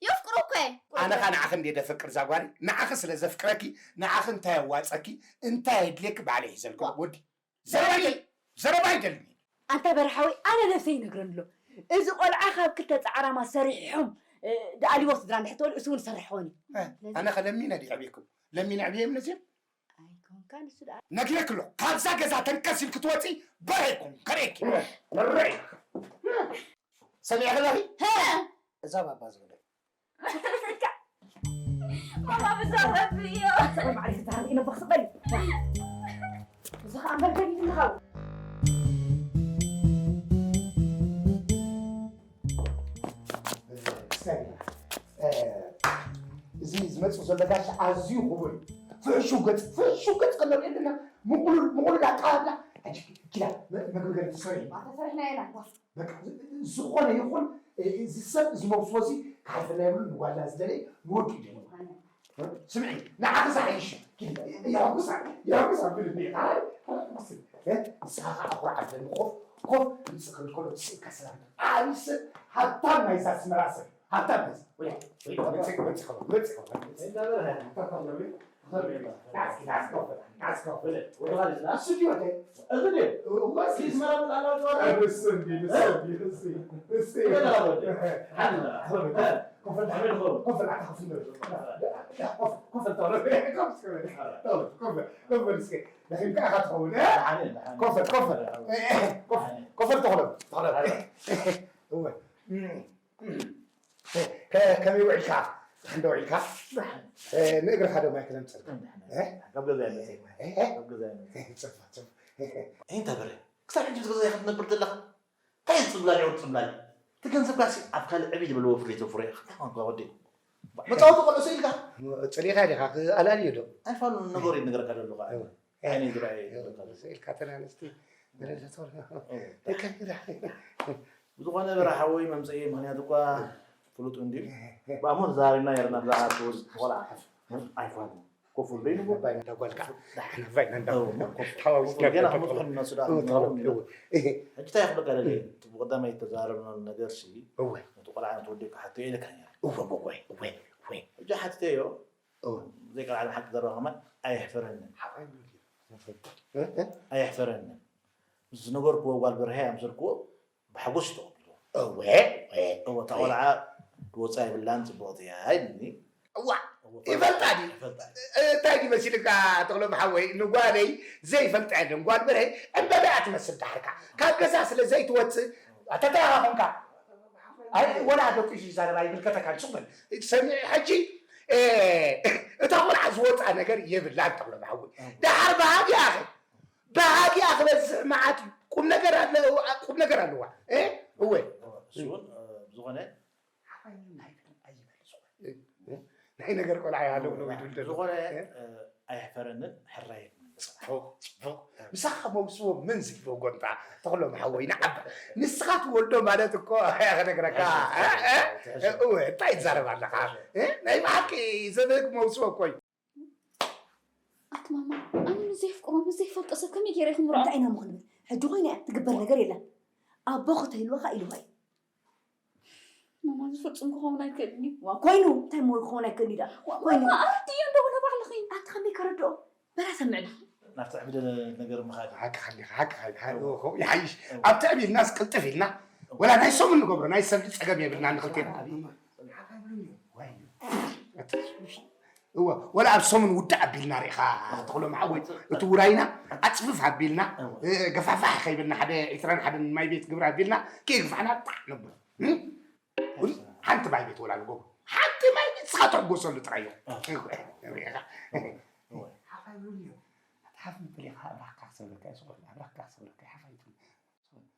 የፍቅሮ እኮ እየ። ኣነ ኸ ንዓኺ እንድየ ደፈቅር እዛ ጓለይ ንዓኺ ስለ ዘፍቅረኪ ንዓኺ እንታይ የዋፀኪ እንታይ የድልየኪ ባዕለይ ሒዘልኪ ወዲ ዘረባ ኣይደልን ዘረባ ኣይደልን። ኣንታ በርሓወይ ኣነ ነብሰይ ይነግረን ኣሎ እዚ ቆልዓ ካብ ክልተ ፃዕራማ ሰሪሖም ደኣሊቦ ስድራ እንድሕር ተወልዩ እሱ እውን ዝሰርሕ ክኾን እዩ። ኣነ ኸ ለሚነ ድየ ዕብየኩም ለሚነ ዕብየ እምነትዮም ኣይኮንካ ንሱ ደኣ ነግረክ ኣሎ ካብዛ ገዛ ተንቀስ ኢልክ ትወፂ በረይኩም ከርእየኪ በረይ ሰሚዐ ከለኺ እዛ ባባ ዝበለ ማማ ብዛረብ እዮ ሰበብ ማዕሪፍ ትሃብ ኢነ በኽስበል እዚ ከዓ መልበል ይትንኻው እዚ ዝመፅእ ዘሎ ጋሻ ኣዝዩ ክቡር እዩ። ፍሕሹው ገፅ ፍሕሹው ገፅ ከነርኢ ኣለና። ምቑሉል ምቑሉል ኣቀባብላ። ሕጂ ኪዳ መግቢ ገለ ተሰሪሑ። ተሰሪሕና ኢና። በቃ ዝኾነ ይኹን እዚ ሰብ እዚ መውስቦ እዚ ክሓልፈና የብሉን። ንጓልና ዝደለየ ንወዱ ይደልዎ። ስምዒ ንዓኺ ሳሒሽ የሕጉሳ የሕጉሳ ብልኒ ንስኻ ከዓ ኩርዓት ለኒ ኮፍ ኮፍ ንስኽል ከሎ ስኢልካ ሰላም ዓብዪ ሰብ ሃብታም ናይዛ ኣስመራ ሰብ ሃብታም ናይዛ ወያ ወያ መፅእ መፅእ ከሎ መፅእ ከሎ ከመይ ውዒልካ? ደሓን ዶ ውዒልካ? ንእግርኻ ዶ ማይ ክለምፀልካ? ካብ ገዛ ይመፅእ። ካብ ገዛ ይመፅእ። ፀፋ፣ ፀፋ። እንታይ በረ? ክሳብ ሕጂ ምስ ገዛ ኢኻ ትነብር ዘለኻ? እንታይ እዩ ፅብላሊዑ ፅብላሊ? እቲ ገንዘብካሲ ኣብ ካልእ ዕብይ ዝበለ ወፍሪ ተፍርዮ ኢኻ። እንታይ ኮንካ ወዲ? መፃወቲ ቆልዑ ስኢልካ? ፅሊእኻ ዲኻ? ኣላልዮ ዶ? ኣይፋሉን ነገሩ ይነገረካ ዘሎ ከዓ። ዓይነይ ዝረኣየ ይነገረካ ዘሎ። ስኢልካ ተናነስቲ። ብዝኾነ በራ ሓወይ መምፅኢ ምኽንያት እኳ ፍሉጥ እንድዩ። ብኣሞ ተዛሪብና ነርና ብዛዕባ እቲ ቆልዓ። ኣይፋሉን። ኮፍ በል በይኑ። ኣባይ ናዳ ጓልካ ኣባይ ናዳ ሓዋዊስና ገና ክመፅኹ ንነሱ ደኣ ክንዛረቡ እንዲና። ሕጂ እንታይ ክብለካ ደልየ እቲ ብቐዳማይ ዝተዛረብናሉ ነገር ሲ እወ ነቲ ቆልዓ ነቲ ወዲ ክሓቶ እየ ኢለካ ነይረ። እወ እወ እወ እወ ሕጂ ሓቲተዮ እወ ዘይቃል ዓለም ሓቂ ዘረባ ከማን ኣየሕፈረንን። ሓቃይ እዩ። ኣየሕፈረንን። ምስ ዝነገርክዎ ጓል በርሀ ኣምሰልክዎ ብሓጎስ እዩ ተቐቢልዎ። እወ እወ እወ እታ ቆልዓ ክወፃ የብላን ፅቡቕቲ እያ ኢሉኒ። እዋእ ይፈልጣ ድዩ? ይፈልጣ። እንታይ ድዩ መሲልካ ተኽሎም ሓወይ ንጓለይ ዘይፈልጣ የለን ጓል በርሀ ዕምበባ እያ ትመስል ዳሕርካ ካብ ገዛ ስለ ዘይትወፅእ ኣተተራኻ ኮንካ ኣይ ወላ ደቂሱ ይዛረብ ኣይምልከተካን ሱቕ በል ሰሚዐ ሕጂ እታ ቆልዓ ዝወፅኣ ነገር የብላን ተኽሎም ሓወይ ደሓር ባህጊ ኣኸ ባህጊኣ ክበዝሕ መዓት እዩ። ቁም ነገር ኣለዋ፣ ቁም ነገር ኣለዋ። እ እወ። እሱ እውን ብዝኾነ ናይ ነገር ቆልዓ ይሃለዉ ነው ይብል ዘሎ። ዝኾነ፣ እ? እ፣ ኣይሕፈረንን ሕራየንን። ፎቕ፣ ፎቕ። ምሳኻ መውስቦ ምን ዝግበ ጎንታ ተኽሎም ሓወይ ንዓባ። ንስኻ ትወልዶ ማለት እኮ፣ ክነግረካ። ትሕሸ፣ እ? እ? ትሕሸ። እወ፣ እንታይ ትዛረብ ኣለኻ? ትሕሸ። እ? ናይ ብሓቂ ዘበግ መውስቦ እኮ እዩ። ኣቲ ማማ፣ ኣነ ምስ ዘይፍቅሮ፣ ምስ ዘይፈልጦ ሰብ ከመይ ገይረ ይኽምሮ? እንታይ ኢና ምኽንብል? ሕጂ ኮይና እያ ትግበር ነገር የለን። ኣቦ ክተይልወኻ ኢልዋ እዩ። ማማ፣ እዚ ፍጹም ክኸውን ኣይክእልን እዩ። ዋ፣ ኮይኑ እንታይ እሞ ክኸውን ኣይክእልን እዩ ደኣ? ዋ፣ ኮይኑ። ማማ፣ ኣረድእዮ እንዶ ወላ ባዕልኺ። ኣቲ ከመይ ከረድኦ? በላ ሰምዕኒ። ናብ ትዕቢደ ነገር ምኻድ። ሓቅኻ እንዲኻ፣ ሓቅኻ ኢኻ። እዎ። እዎ፣ ይሓይሽ። እዎ። ኣብ ትዕቢልናስ ቅልጥፍ ኢልና፣ እዎ። ወላ ናይ ሰሙን ንገብሮ፣ ናይ ሰብ ጸገም የብልና ንኽልቴና። ሓፋይ ብሉኒ። ዋይ። እዎ፣ ወላ ኣብ ሰሙን ውዳእ ኣቢልና ርኢኻ፣ ተኽሎም ሓወይ፣ እቲ ውራይና ኣጽፍፍ ኣቢልና፣ እዎ። እ፣ ገፋፋሕ ከይብልና ሓደ ዒስራን ሓደን ማይ ቤት ግብሪ ኣቢልና፣ ከየግፋሕና ጣዕ ነብሎ። እም? ግን ሓንቲ ማይ ቤት ወላ ንገብሮ። ሓንቲ ማይ ቤት ንስኻ ትሕጎሰሉ ጥራይ እዩ። እዎ። ርኢኻ። እዎ። ሓፋይ ብሉኒ። ኣቲ ሓፍ ምትል ኢኻ፣ ኣብራኽካ ክሰብረካ እዩ፣ ስቕ በል፣ ኣብራኽካ ክሰብረካ እዩ፣ ሓፋይ ትብል።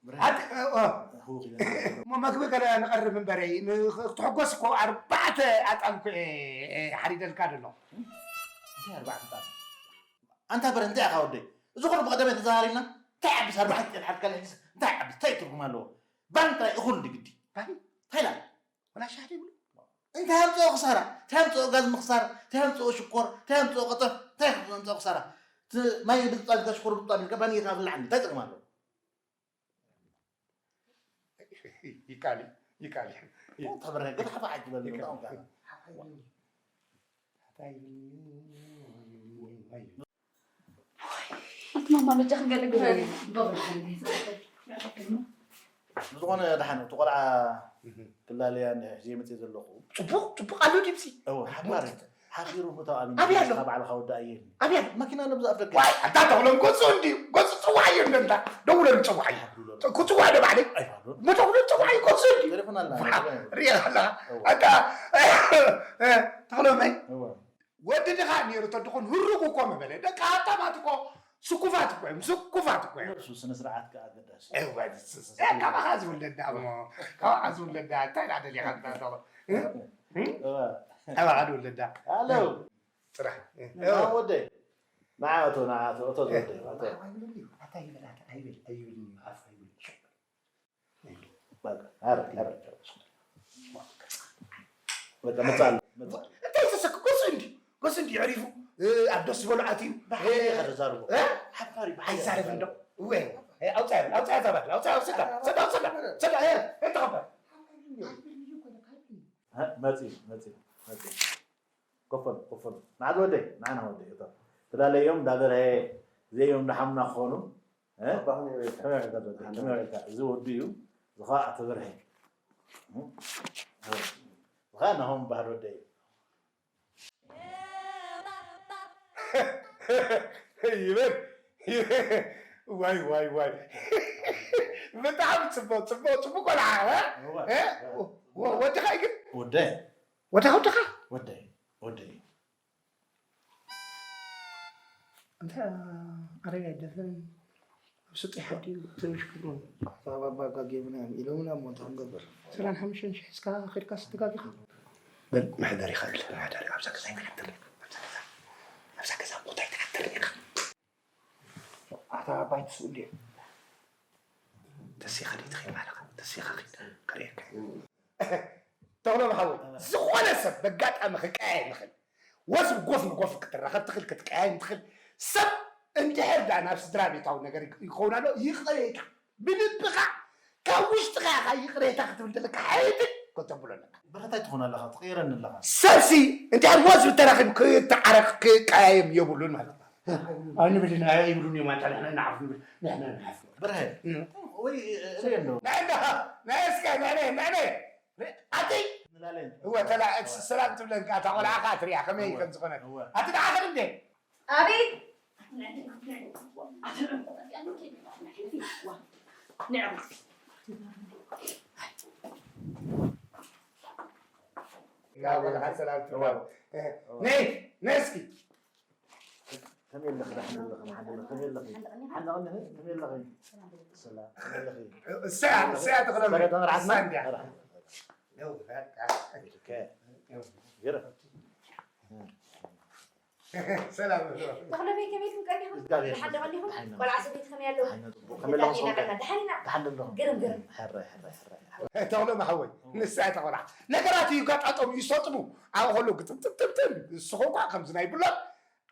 ብርሃን። ኣቲ፣ እ፣ እ። ህውኽ ኢለ እሞ መግቢ ገለ ንቐርብ እምበረይ፣ ን-፣ ክትሕጎስ እኮ ኣርባዕተ ኣጣል እኮ እየ፣ እየ ሓሪደልካ ዘሎ። እንታይ ኣርባዕተ ኣጣል? ኣንታ በረ እንታይ ኢኻ ወደይ? እዚ ኩሉ ብቐደም ተዘራሪብና፣ እንታይ ዓብስ ኣርባዕተ ጤል ሓድካ ለሒስ፣ እንታይ ዓብስ፣ እንታይ ትርጉም ኣለዎ? ባን ጥራይ እኹል ድግዲ። ባን? እንታይ ኢላ? ወላ ሻሂ ዘይብሉ? እንታይ ኣምፅኦ ክሳራ? እንታይ ኣምፅኦ ጋዝ ምኽሳር? እንታይ ኣምፅኦ ሽኮር? እንታይ ኣምፅኦ ቀጠፍ? እንታይ ኣምፅኦ ክሳራ? እቲ ማይ ብጣቢልካ ሽኮር ብጣቢልካ ባን እየካ ብላዕኒ እንታይ ጥቕሚ ኣለዎ? ይካል፣ ይካል። ተበረገ ሓፋ ዓጅበሉ ይካል። ኣቲ ማማ በጃ ክንገለ ግበሪ። ብዝኾነ ደሓን እቲ ቆልዓ እህ። ክላለያ እንድሕር ዘይመፅእ ዘለኹ። ፅቡቕ፣ ፅቡቕ ኣሎ ድምፂ። እወ፣ ሓባር ሓቢሩ ምእታው ኣብይ ኣበይ ኣሎ? ካብ ባዕልኻ ወዲ ኣየኒ። ኣበይ ኣሎ? መኪና ኣሎ ብዛ ኣፍ ደገ። ዋይ፣ ኣታ ተኽሎም ገፁ እንድዩ። ገፁ ፅዋዕ እዩ እንደ እንታ። ደውለሉ ፅዋዕ እዩ። ክፅዋዕ ዶ ባዕለይ? ኣይፋሉን። መተኽሎ ፅዋዕ እዩ ገፁ እንድዩ። ቴሌፎን ኣላ። ዋ፣ ሪኣ ኣላ። እወ። ኣታ፣ ተኽሎመይ። እወ። ወዲ ድኻ ነይሩ ተድኹን ህሩግ እኮ ምበለ። ደቂ ሃብታማት እኮ ስኩፋት እኮ እዮም፣ ስኩፋት እኮ እዮም። እሱ ስነ ስርዓት ከኣ ኣገዳሲ። እወ፣ እሱ፣ እሱ፣ እሱ፣ ካባኻ ዝውለዳ እሞ፣ ካባኻ ዝውለዳ፣ እንታይ ደኣ ደሊኻ እንታ ተሎ? እ? እ? እወ። ካባኻ ዝውለዳ። ሃሎ። ጥራሕ። እ፣ ና እወ። ወደይ። ንዓ እቶ፣ ንዓ እቶ፣ እቶ ዝወደይ፣ እቶ። ኣታ ይበል፣ ኣታ ኣይበል፣ ኣይብል፣ ኣይብል፣ ኣፍ ኣይብል። በቃ፣ ኣረ፣ ኣረ። በቃ፣ መጻ ኣሎ፣ መጻ ኣሎ። እንታይ ተሰክ-፣ ጎሱ እንዲ፣ ጎሱ እንዲ፣ የዕሪፉ፣ እ፣ ኣብ ደስ ዝበሎ ኣትዩ። ብሓቂ እ፣ ኢኻ ተዛርቦ። እ? ሓፋሪ፣ ብሓቂ ኣይዛረብ ኢኻ እንዶ። ተዛርቦ። እወ፣ እ፣ ኣውጻ፣ ኣውጻ፣ ኣውጻ፣ ኣውጻ፣ ኣውጻ፣ ሰዳ፣ ሰዳ፣ ሰዳ፣ ሰዳ፣ እ፣ እንተኸበር። እ፣ መጺ፣ መጺ፣ መጺ። ኮፈሉ፣ ኮፈሉ። ንዓ ወደይ፣ ንዓና ወደይ፣ እቶ። ትላለዮም፣ እንዳ በርሀ፣ ዘዮም፣ እንዳ ሓሙና ክኾኑ። እ? ኣባ ከመይ ውዒልካ? ከመይ ውዒልካ? ከመይ ውዒልካ? እዚ ወዱ እዩ። እዚ ኸዓ ኣቶ በርሀ። እ? እዚ ኸዓ ናሆም በሃል ወደይ እዩ። ይበል። ዋይ፣ ዋይ፣ ዋይ። ብጣዕሚ ጽቡቕ፣ ጽቡቕ፣ ጽቡቕ ቆልዓ፣ እ? እወ፣ እ? እወ። ወ-፣ ወድኻ እዩ ግን? ወደይ። ወድኻ፣ ወድኻ? ወደይ፣ ወደይ። እንተ ኣረይ ኣይደፍርን ኣብ ስጡይ ሓዲ ትንሽ ክብሩ። ኣታ ባባ ጋጌብና እዮም ኢሎምና እሞ እንታይ ክንገብር? ዕስራን ሓሙሽተን ሺሕ ሒዝካ ኸድካ ስትጋጊኻ? በል መሕደሪኻ ኢለ መሕደሪ ኣብዛ ገዛ ኣይትሓድር ኢኻ። ኣብዛ ገዛ፣ ኣብዛ ገዛ ቦታ ኣይትሓድር ኢኻ። ኣታ ባባ ኣይትስኡ እንድዮም። ተሲኻ ደይ ትኸይድ ባዕልኻ፣ ተሲኻ ኺድ፣ ከርእየካ። ተኽሎም ሓወይ፣ ዝኾነ ሰብ በጋጣሚ ክቀያየም ይኽእል። ወስ ጎፍ ንጎፍ ክትራኸብ ትኽእል፣ ክትቀያየም ትኽእል። ሰብ እንድሕር ደኣ ናብ ስድራ ቤታዊ ነገር ይኸውን ኣሎ፣ ይቕሬታ ብልብኻ፣ ካብ ውሽጥኻ ኢኻ ይቕሬታ ክትብል ዘለካ፣ ሕድግ ከተብሎ ኣለካ። ብረታይ ትኾን ኣለኻ፣ ትቕይረኒ ኣለኻ። ሰብሲ እንድሕር ወስ ብተራኺቡ ክተዓረቕ፣ ክቀያየም የብሉን ማለት እዩ። ኣይንብልን፣ ኣይብሉን እዮም፣ ኣንታ ንሕና ንዓርፍ ንብል፣ ንሕና ንሓፍር። ብርሃን፣ እም። ወይ፣ እ፣ ርእየን ዶ? ናይ እንዳ፣ ናይ እስከ፣ ናይ፣ ናይ፣ ናይ፣ ናይ፣ ኣቲ፣ ንላለን። እወ፣ ተላ-፣ እወ። ሰላም ትብለንካ፣ እታ ቆልዓ ኸኣ ትሪኣ፣ ከመይ እወ። ከም ዝኾነት። እወ። ኣቲ ደሓን እንዴ? ኣቤት! ያ ቆልዓ ሰላም ትብላ። እወ። ነይ፣ ነይ እስኪ። ከመይ ኣለኺ? ደሓን ኣለኺ? መሓን ኣለኺ? ከመይ ኣለኺ? ሓን ኣለኺ? ከመይ ኣለኺ? ሰላም፣ ከመይ ኣለኺ? እሳ፣ እሳ ትቕረብ። ሰላም፣ እሳ እንድያ። መርሓባ። ይው፣ በቃ። ይርከ። ይው። ይረ። ሰላም። ተኽለበይ ከመይ ኢልኩም ቀኒኹም? እግዚኣብሔር ደሓን ዶ ቀኒኹም? ደሓን ኢና። ቆልዓ ሰበይቲ ከመይ ኣለዉ? ደሓን ኢና፣ ጽቡቕ። ከመይ ኣለኹም ሰውዳ? ደሓን ኢና። ደሓን ኣለኹም። ግርም ግርም። ሕራይ፣ ሕራይ፣ ሕራይ። ተኽሎ መሓወይ ንሳ እያ ተኾላ። ነገራት ይጋጣጠሙ ይሰጥሙ። ኣብ ከሎ ግጥምጥምጥምጥም ንስኹም ኳ ከምዚ ናይ ብሎን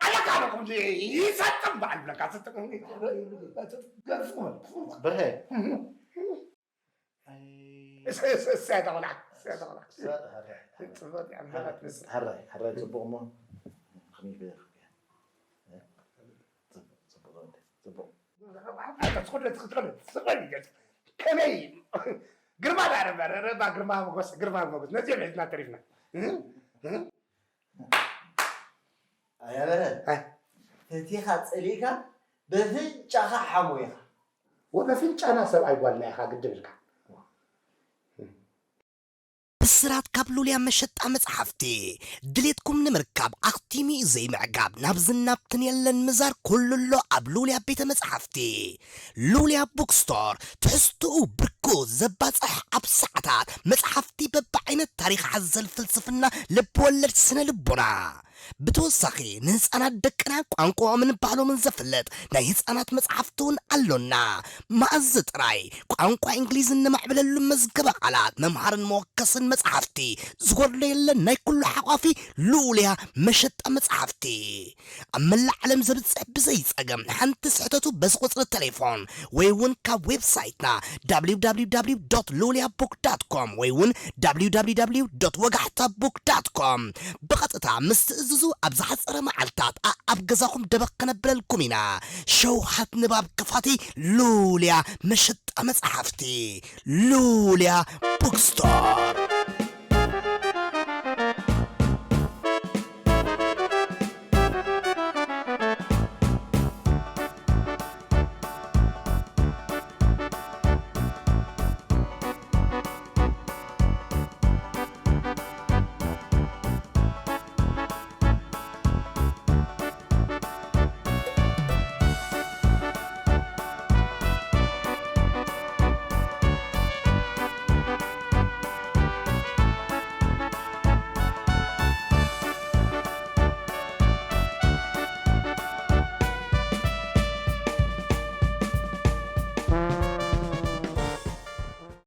ኣለካ ኣሎ ከምዚ ይሰጥም በዓል ብለካ ሰጥም። ብርሀ። ኣይ፣ እሳ እያ ተኾላ። እሳ እያ ተኾላ። ሰ-፣ ሕራይ፣ ሕራይ። ጽቡቕ እያ፣ ምሕረት ንስ- ሕራይ፣ ሕራይ፣ ጽቡቕ እሞ ከመይ ገይርካ? ጽቡቕ፣ ጽቡቕ፣ ጽቡቕ። ኣታ ትኹደ ትኽተለ ትኽተለ ይገልጽ። ከመይ ግርማ ዳረበ ረባ ግርማ ሞገስ ግርማ ሞገስ ነዚ ሒዝና ተሪፍና። ኣያበረ ኣይ። ፈቲኻ ጸሊእካ በፍንጫኻ ሓሞ ኢኻ። ወበፍንጫና ሰብኣይ ጓልና ኢኻ ግድብ ኢልካ። ብስራት ካብ ሉልያ መሸጣ መጽሓፍቲ ድሌትኩም ንምርካብ ኣኽቲሙ እዩ ዘይምዕጋብ ናብ ዝናብትን የለን ምዛር ኩሉ ኣሎ ኣብ ሉልያ ቤተ መጽሓፍቲ። ሉልያ ቡክስቶር ትሕዝትኡ ብርኩ ዘባጽሕ ኣብ ሰዓታት መጽሓፍቲ በብዓይነት ታሪኽ ሓዘል ፍልስፍና ልብወለድ ስነ ልቦና ብተወሳኺ ንህፃናት ደቅና ቋንቋኦምን ባህሎምን ዘፍልጥ ናይ ህፃናት መፅሓፍቲ እውን ኣሎና። መኣዝ ጥራይ ቋንቋ እንግሊዝ እነማዕብለሉ መዝገበ ቃላት መምሃርን መወከስን መፅሓፍቲ ዝጎድሎ የለን። ናይ ኩሉ ሓቋፊ ልኡልያ መሸጣ መፅሓፍቲ ኣብ መላእ ዓለም ዘብፅሕ ብዘይ ፀገም ሓንቲ ስሕተቱ በዚ ቁፅሪ ቴሌፎን ወይ እውን ካብ ዌብሳይትና www ሉልያ ቡክ ዳት ኮም ወይ እውን www ወጋሕታ ቡክ ዳት ኮም ብቐጥታ ምስ ትእዝዙ ኣብ ዝሓፀረ መዓልታት ኣኣብ ገዛኹም ደበኽ ከነብለልኩም ኢና። ሸውሃት ንባብ ክፋቲ ሉልያ መሸጣ መፅሓፍቲ ሉልያ ቡክስቶር።